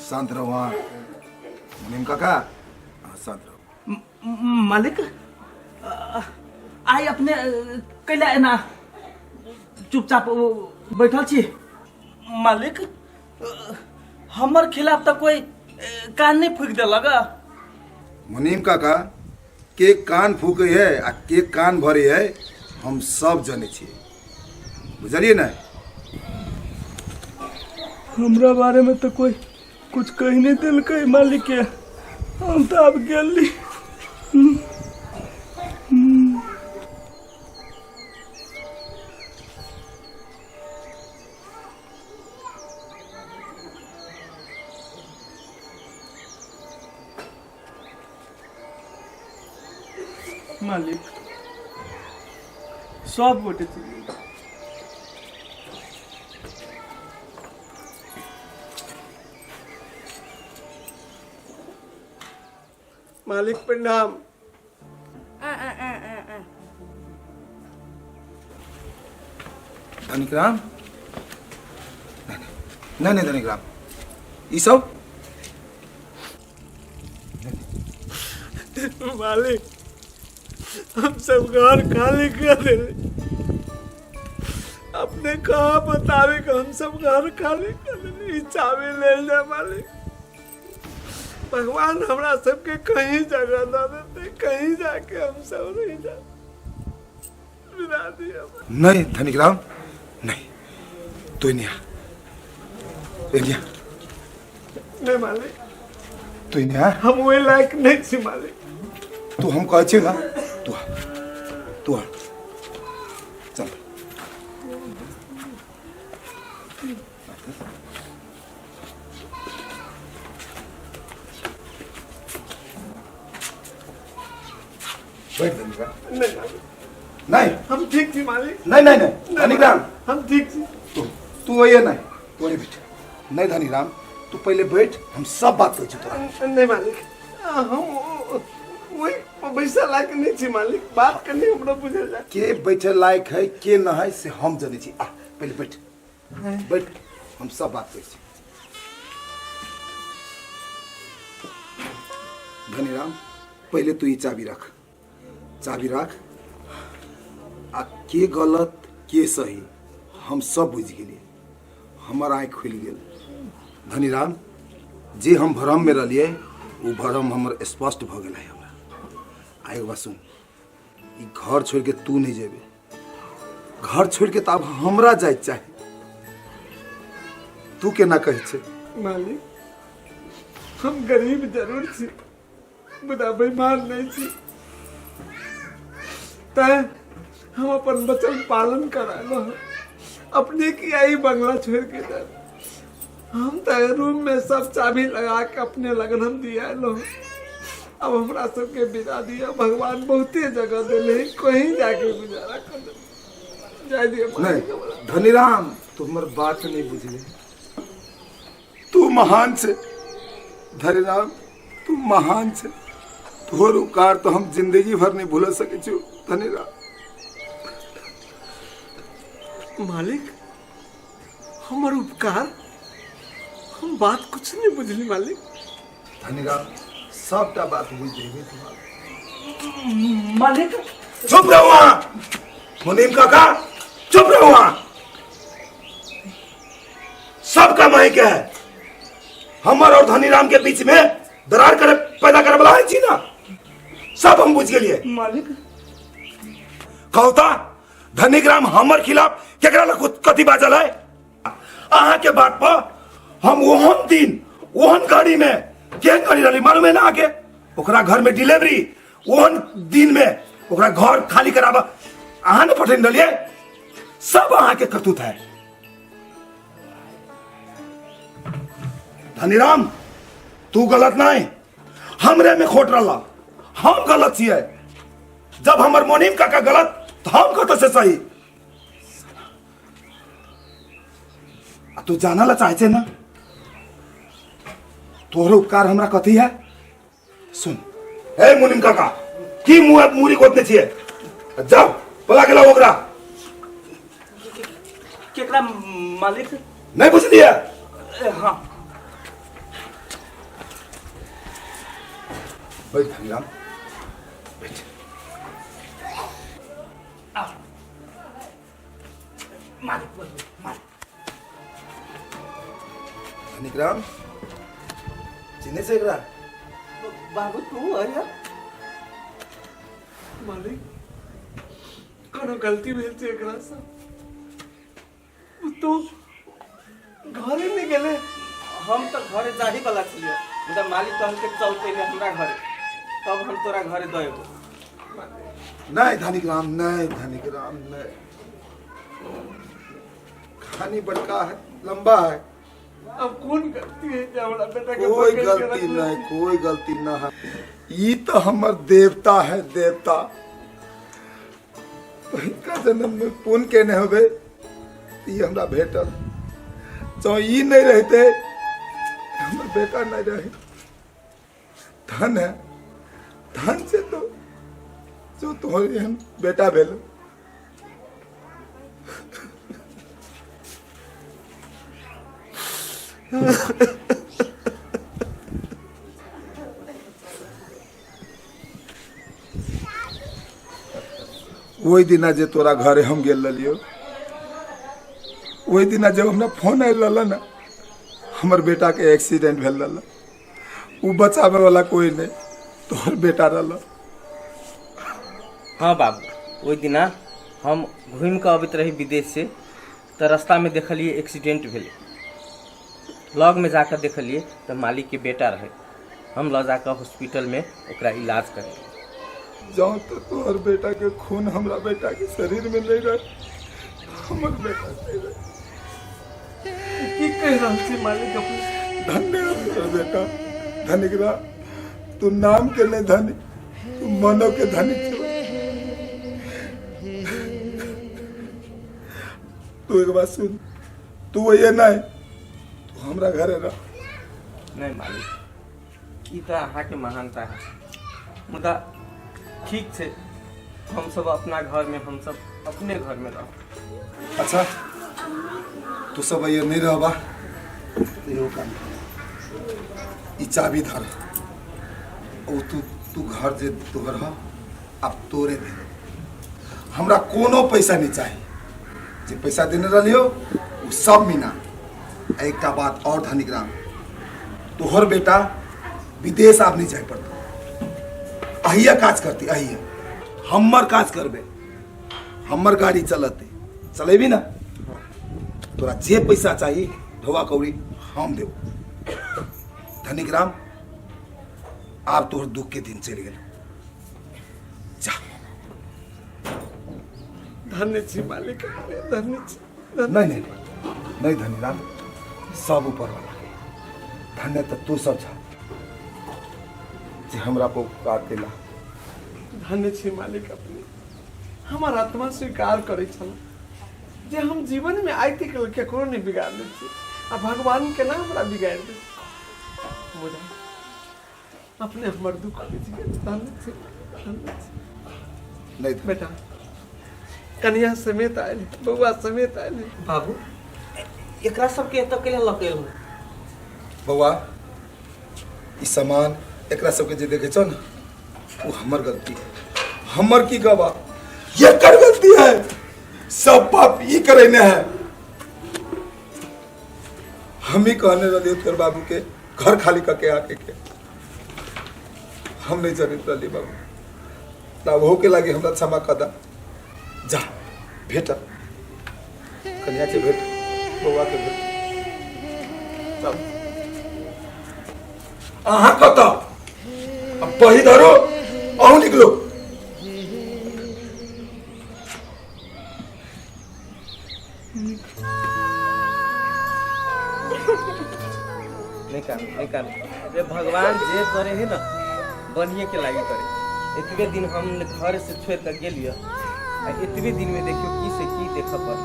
[SPEAKER 6] शांत रहो। हाँ मुनीम काका, हाँ, शांत रहो।
[SPEAKER 5] मालिक, आइ अपने कैला एना चुपचाप बैठल छी? मालिक, हमर खिलाफ तऽ कोई कान नहीं फूकि देलक।
[SPEAKER 6] मुनीम काका, के कान फूके है आ के कान भरे है हम सब जने छियै, बुझलियै ने?
[SPEAKER 10] हमरा बारे में तो कोई कुछ कही नहीं देलकै मालिक के, हम तो आब गेली। मालिक, सब गोटे चलि गेल।
[SPEAKER 2] मालिक प्रणाम।
[SPEAKER 3] आ आ आ आ आ
[SPEAKER 6] धनिक राम, नहीं नहीं, धनिक राम, ई सब
[SPEAKER 2] मालिक, हम सब घर खाली कर देले। अपने कहा बतावे कि हम सब घर खाली कर देले। ई चाबी ले ले मालिक। भगवान हमरा सबके कहीं जगह न देते, कहीं जाके हम सब रह जा बिना दिया।
[SPEAKER 6] नहीं धनिक राम, नहीं, तू एने आ, एने आ।
[SPEAKER 2] नहीं मालिक।
[SPEAKER 6] तू एने आ।
[SPEAKER 2] हम वही लायक नहीं छी मालिक।
[SPEAKER 6] तू, हम कहै छियौ ना, तू आ, तू आ, चल। बैठ धनिक राम।
[SPEAKER 2] नहीं मालिक।
[SPEAKER 6] नहीं।
[SPEAKER 2] हम ठीक छी मालिक।
[SPEAKER 6] नहीं नहीं नहीं, धनिक राम।
[SPEAKER 2] हम ठीक छी।
[SPEAKER 6] तू तू वही नहीं, तू वही बैठ। नहीं धनिक राम, तू पहले बैठ, हम सब बात कहै छी तोरा।
[SPEAKER 2] नहीं मालिक, हम वही बैसा लायक नहीं छी मालिक। बात कनी हमरा बुझल जाय।
[SPEAKER 6] के बैठे लायक है के न है से हम जनै छी। आ, पहले बैठ, बैठ, हम सब बात कहै छी। धनीराम, पहले तू ई चाबी रख, चाबी रख। आ के गलत के सही हम सब बुझि गेलियै, हमर आँखि खुलि गेल। धनीराम, जे हम भ्रम में रहलियै ओ भ्रम हमर स्पष्ट भऽ गेल है हमरा। आ एगो बात सुन, ई घर छोड़ के तू नहीं जेबे। घर छोड़ के तऽ आब हमरा जाय चाही। तू केना कहै छै?
[SPEAKER 2] मालिक, हम गरीब जरूर छी मुदा बेईमान नहीं छी, तैं हम अपन वचन पालन करालो। अपने की आई बंगला छोड़ के जाए? हम तो रूम में सब चाबी लगा के अपने लगन हम दिया लो। अब हमरा सबके विदा दिया। भगवान बहुते जगह दिले, कहीं जाके गुजारा कर दे, जाय दिया।
[SPEAKER 6] नहीं धनीराम, तू हमर बात नहीं बुझले। तू महान छे धनीराम, तू महान छे। तोहर उपकार तो हम जिंदगी भर नहीं भूल सके छु धनीराम।
[SPEAKER 2] मालिक, हमर उपकार? हम बात कुछ नहीं बुझली मालिक।
[SPEAKER 6] धनीराम, सबटा बात बुझ जेबे तू।
[SPEAKER 5] मालिक।
[SPEAKER 6] चुप रहो वहां मुनीम काका, चुप रहो वहां। सबका माइक है। हमर और धनीराम के बीच में दरार करे पैदा करे वाला है छी ना, सब हम बुझ गेलिए।
[SPEAKER 5] मालिक।
[SPEAKER 6] कहता धनीराम हमर खिलाफ केकरा लग कथी बाजल है? अहाँ के बात पर हम ओहन दिन ओहन गाड़ी में, केहन गाड़ी रहली मालूम है ना अहाँके? ओकरा घर में डिलीवरी, ओहन दिन में ओकरा घर खाली कराबा अहाँ ने पठेने रहलियै। सब अहाँ के करतूत है धनीराम। तू गलत नहीं, हमरे में खोट रहा, हम गलत छियै। जब हमर मोनिम काका गलत तो हम कतऽ से सही? आ तू जाना ला चाहे छे ना तोहरो उपकार हमरा कथी है? सुन ए मुनिम काका, की मुँह मुरी गोतने छियै? जाओ बोला के लाओ ओकरा।
[SPEAKER 5] केकरा मालिक?
[SPEAKER 6] नहीं बुझलियै?
[SPEAKER 5] हाँ।
[SPEAKER 6] बैठ धनीराम, बैठ।
[SPEAKER 5] मालिक बोलू मालिक।
[SPEAKER 6] धनिकराम चिन्है छै एकरा?
[SPEAKER 2] बाबू तू आया? मालिक कोनो गलती भेल छै एकरा से? तो घरे नहीं गेले।
[SPEAKER 1] हम तो घरे जाही वाला छलियै, मुदा मालिक कहलकै चल पहिले हमरा घरे, तब हम तोरा घरे दऽ एबो।
[SPEAKER 6] नहीं धनिकराम, नहीं धनिकराम, नहीं। कहानी बड़का है, लंबा है।
[SPEAKER 2] अब कौन गलती है जे हमरा बेटा के
[SPEAKER 6] कोई
[SPEAKER 2] पकड़ के
[SPEAKER 6] गलती
[SPEAKER 2] रखले?
[SPEAKER 6] नहीं, कोई गलती ना है। ई तो हमर देवता है, देवता। पहिलका जन्म में पुण्य केने होबे, ई हमरा भेटल। जँ ई नहीं रहते हमर बेटा नहीं रहे। धन है, धन से तो जो तोहर एहन बेटा भेल। ओहि दिना जे तोरा घरे हम गेल रहलियो, ओहि दिना जब हमरा फोन आयल रहल ने, हमर बेटा के एक्सीडेंट भेल रहल, उ बचावे वाला कोई नहीं, तोहर बेटा रहल।
[SPEAKER 1] हाँ बाबू, ओहि दिना हम घूमि कऽ अबैत रही विदेश से, तऽ रास्तामे देखलियै एक्सीडेंट भेलै। लगमे जाकऽ देखलियै तऽ मालिकके बेटा रहै। हम लऽ जाकऽ हॉस्पिटलमे ओकरा इलाज करेलियै।
[SPEAKER 6] जाओ तो तोहर बेटा के खून हमरा बेटा के शरीर में नहीं रहे, हमर बेटा नहीं रहे।
[SPEAKER 2] की कहि रहल छी मालिक अपने?
[SPEAKER 6] धन्य है तोहर बेटा धनिकरा, तू नाम के नहीं धनी, तू मनो के धनी छो। तू एक बात सुन, तू वही नहीं, तू हमरा घरे रह।
[SPEAKER 1] नहीं मालिक, ई तऽ अहाँके महानता है, मुदा ठीक छै, हमसब अपना घरमे, हमसब अपने घरमे रहब।
[SPEAKER 6] अच्छा तू सब ये नहीं रहबा तो एगो काम कर, ई चाबी धर, ओ तू तू घर जे तोहर ह अब तोरे दे। हमरा कोनो पैसा नहीं चाही, जे पैसा देने रहलियो उ सब मीना। एकटा बात और धनिक राम, तोहर बेटा विदेश आब नहीं जाए पड़तो, अहिया काज करती, अहिया हमर काज करबे, हमर गाड़ी चलते, चलेबी ना? तोरा जे पैसा चाहिए ढोआ कौड़ी हम देब। धनिक राम आब तोहर दुख के दिन चलि गेल, जा।
[SPEAKER 2] धन्य छी मालिक, धन्य छी।
[SPEAKER 6] नहीं नहीं नहीं धनी राम, सब ऊपर वाला के धन्य तो तू सब छा जे हमरा पर उपकार केला।
[SPEAKER 2] धन्य छी मालिक अपने। हमर आत्मा स्वीकार करै छल जे हम जीवन में आइ तक केकरो नहीं बिगाड़ने छी, आ भगवान केना हमरा बिगाड़ि दे। मुदा अपने हमर दुख बुझि गेल। धन्य छी, धन्य छी।
[SPEAKER 6] नहीं
[SPEAKER 2] बेटा, कनिया समेत आयल, बौआ समेत आयल।
[SPEAKER 1] बाबू, एकरा सबके एतऽ केला लऽ के एलहुँ?
[SPEAKER 6] बौआ, ई सामान एकरा सबके जे देखे छौ ने, वो हमर गलती है। हमर की गवा, एकर गलती है, सब पाप ई करेने है। हम ही कहने रहिए तोर बाबू के घर खाली करके आके के, हम नहीं जनैत रहली बाबू, तब ओहो के लागे हमरा क्षमा कर दा। जा भेट, कन्या के भेट, बौआ के भेट। चल अहाँ कतऽ अब बही धरो, अहूँ निकलो।
[SPEAKER 1] नहीं कानू, नहीं कानू। अरे भगवान जे करे है ना बढ़िए के लागी करे। एतबे दिन हम घर से छोड़ के गेलियै आ एतबे दिन में देखियो की से की देखऽ पड़ल।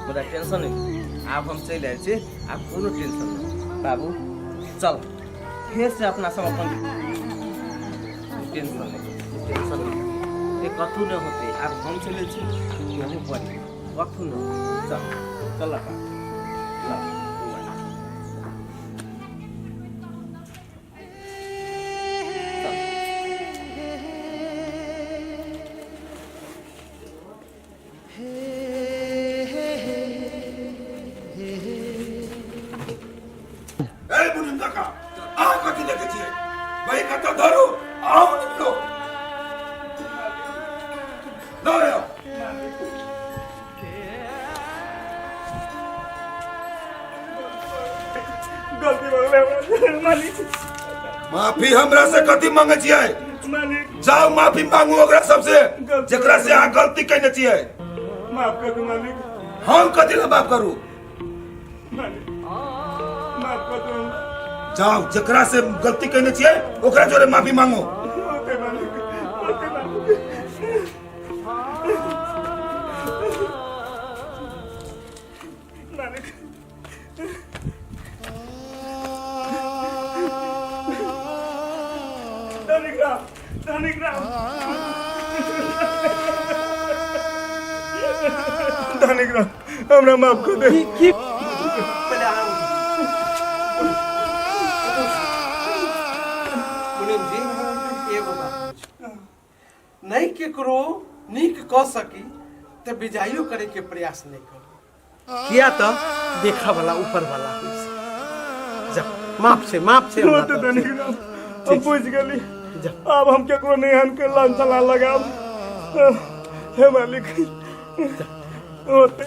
[SPEAKER 1] मुदा टेंशन नहीं, आब हम चलि आयल छी, आब कोनो टेंशन नहीं। बाबू चल फेर से अपना सब अपन टेंशन नहीं, टेंशन नहीं, ए कथू नहीं होते। आब हम चलि छी, हमहूँ पढ़ी, कथू नहीं। चल चल लका ल
[SPEAKER 6] ए बुढ़िन काका, अहाँ कथी देखै छियै? भाई कतऽ धरू, अहूँ निकलो। दौड़ो।
[SPEAKER 10] गलती भऽ गेलै हमरा मालिक।
[SPEAKER 6] माफी हमरा से कथी मांगे छियै?
[SPEAKER 10] मालिक
[SPEAKER 6] जाओ माफी मांगू ओकरा सबसे जेकरा से अहाँ गलती केने छियै।
[SPEAKER 10] माफ कर दू मालिक।
[SPEAKER 6] हम कथी ला माफ करू?
[SPEAKER 10] मालिक माफ कर दू हमरा।
[SPEAKER 6] जाओ जेकरा से गलती केने छियै ओकरा जोरे माफी मांगू।
[SPEAKER 10] ओके मालिक, ओके मालिक। मालिक धनिक राम, धनिक राम, धनिक राम, हमरा माफ कर दे।
[SPEAKER 2] की पहिले अहाँ मुनीम जी, एगो बात पूछू। नहीं केकरो नीक कऽ सकी तऽ बेजाइयो करे के प्रयास नहीं करू, किया तऽ देखा वाला ऊपर वाला होइ छै। जा माफ छै, माफ छै हमरा
[SPEAKER 10] होते
[SPEAKER 2] तरफ से।
[SPEAKER 10] धनिक राम, हम बुझ गेली। आब हम केकरो नहीं हन के लान चला लगाब। हे मालिक होते।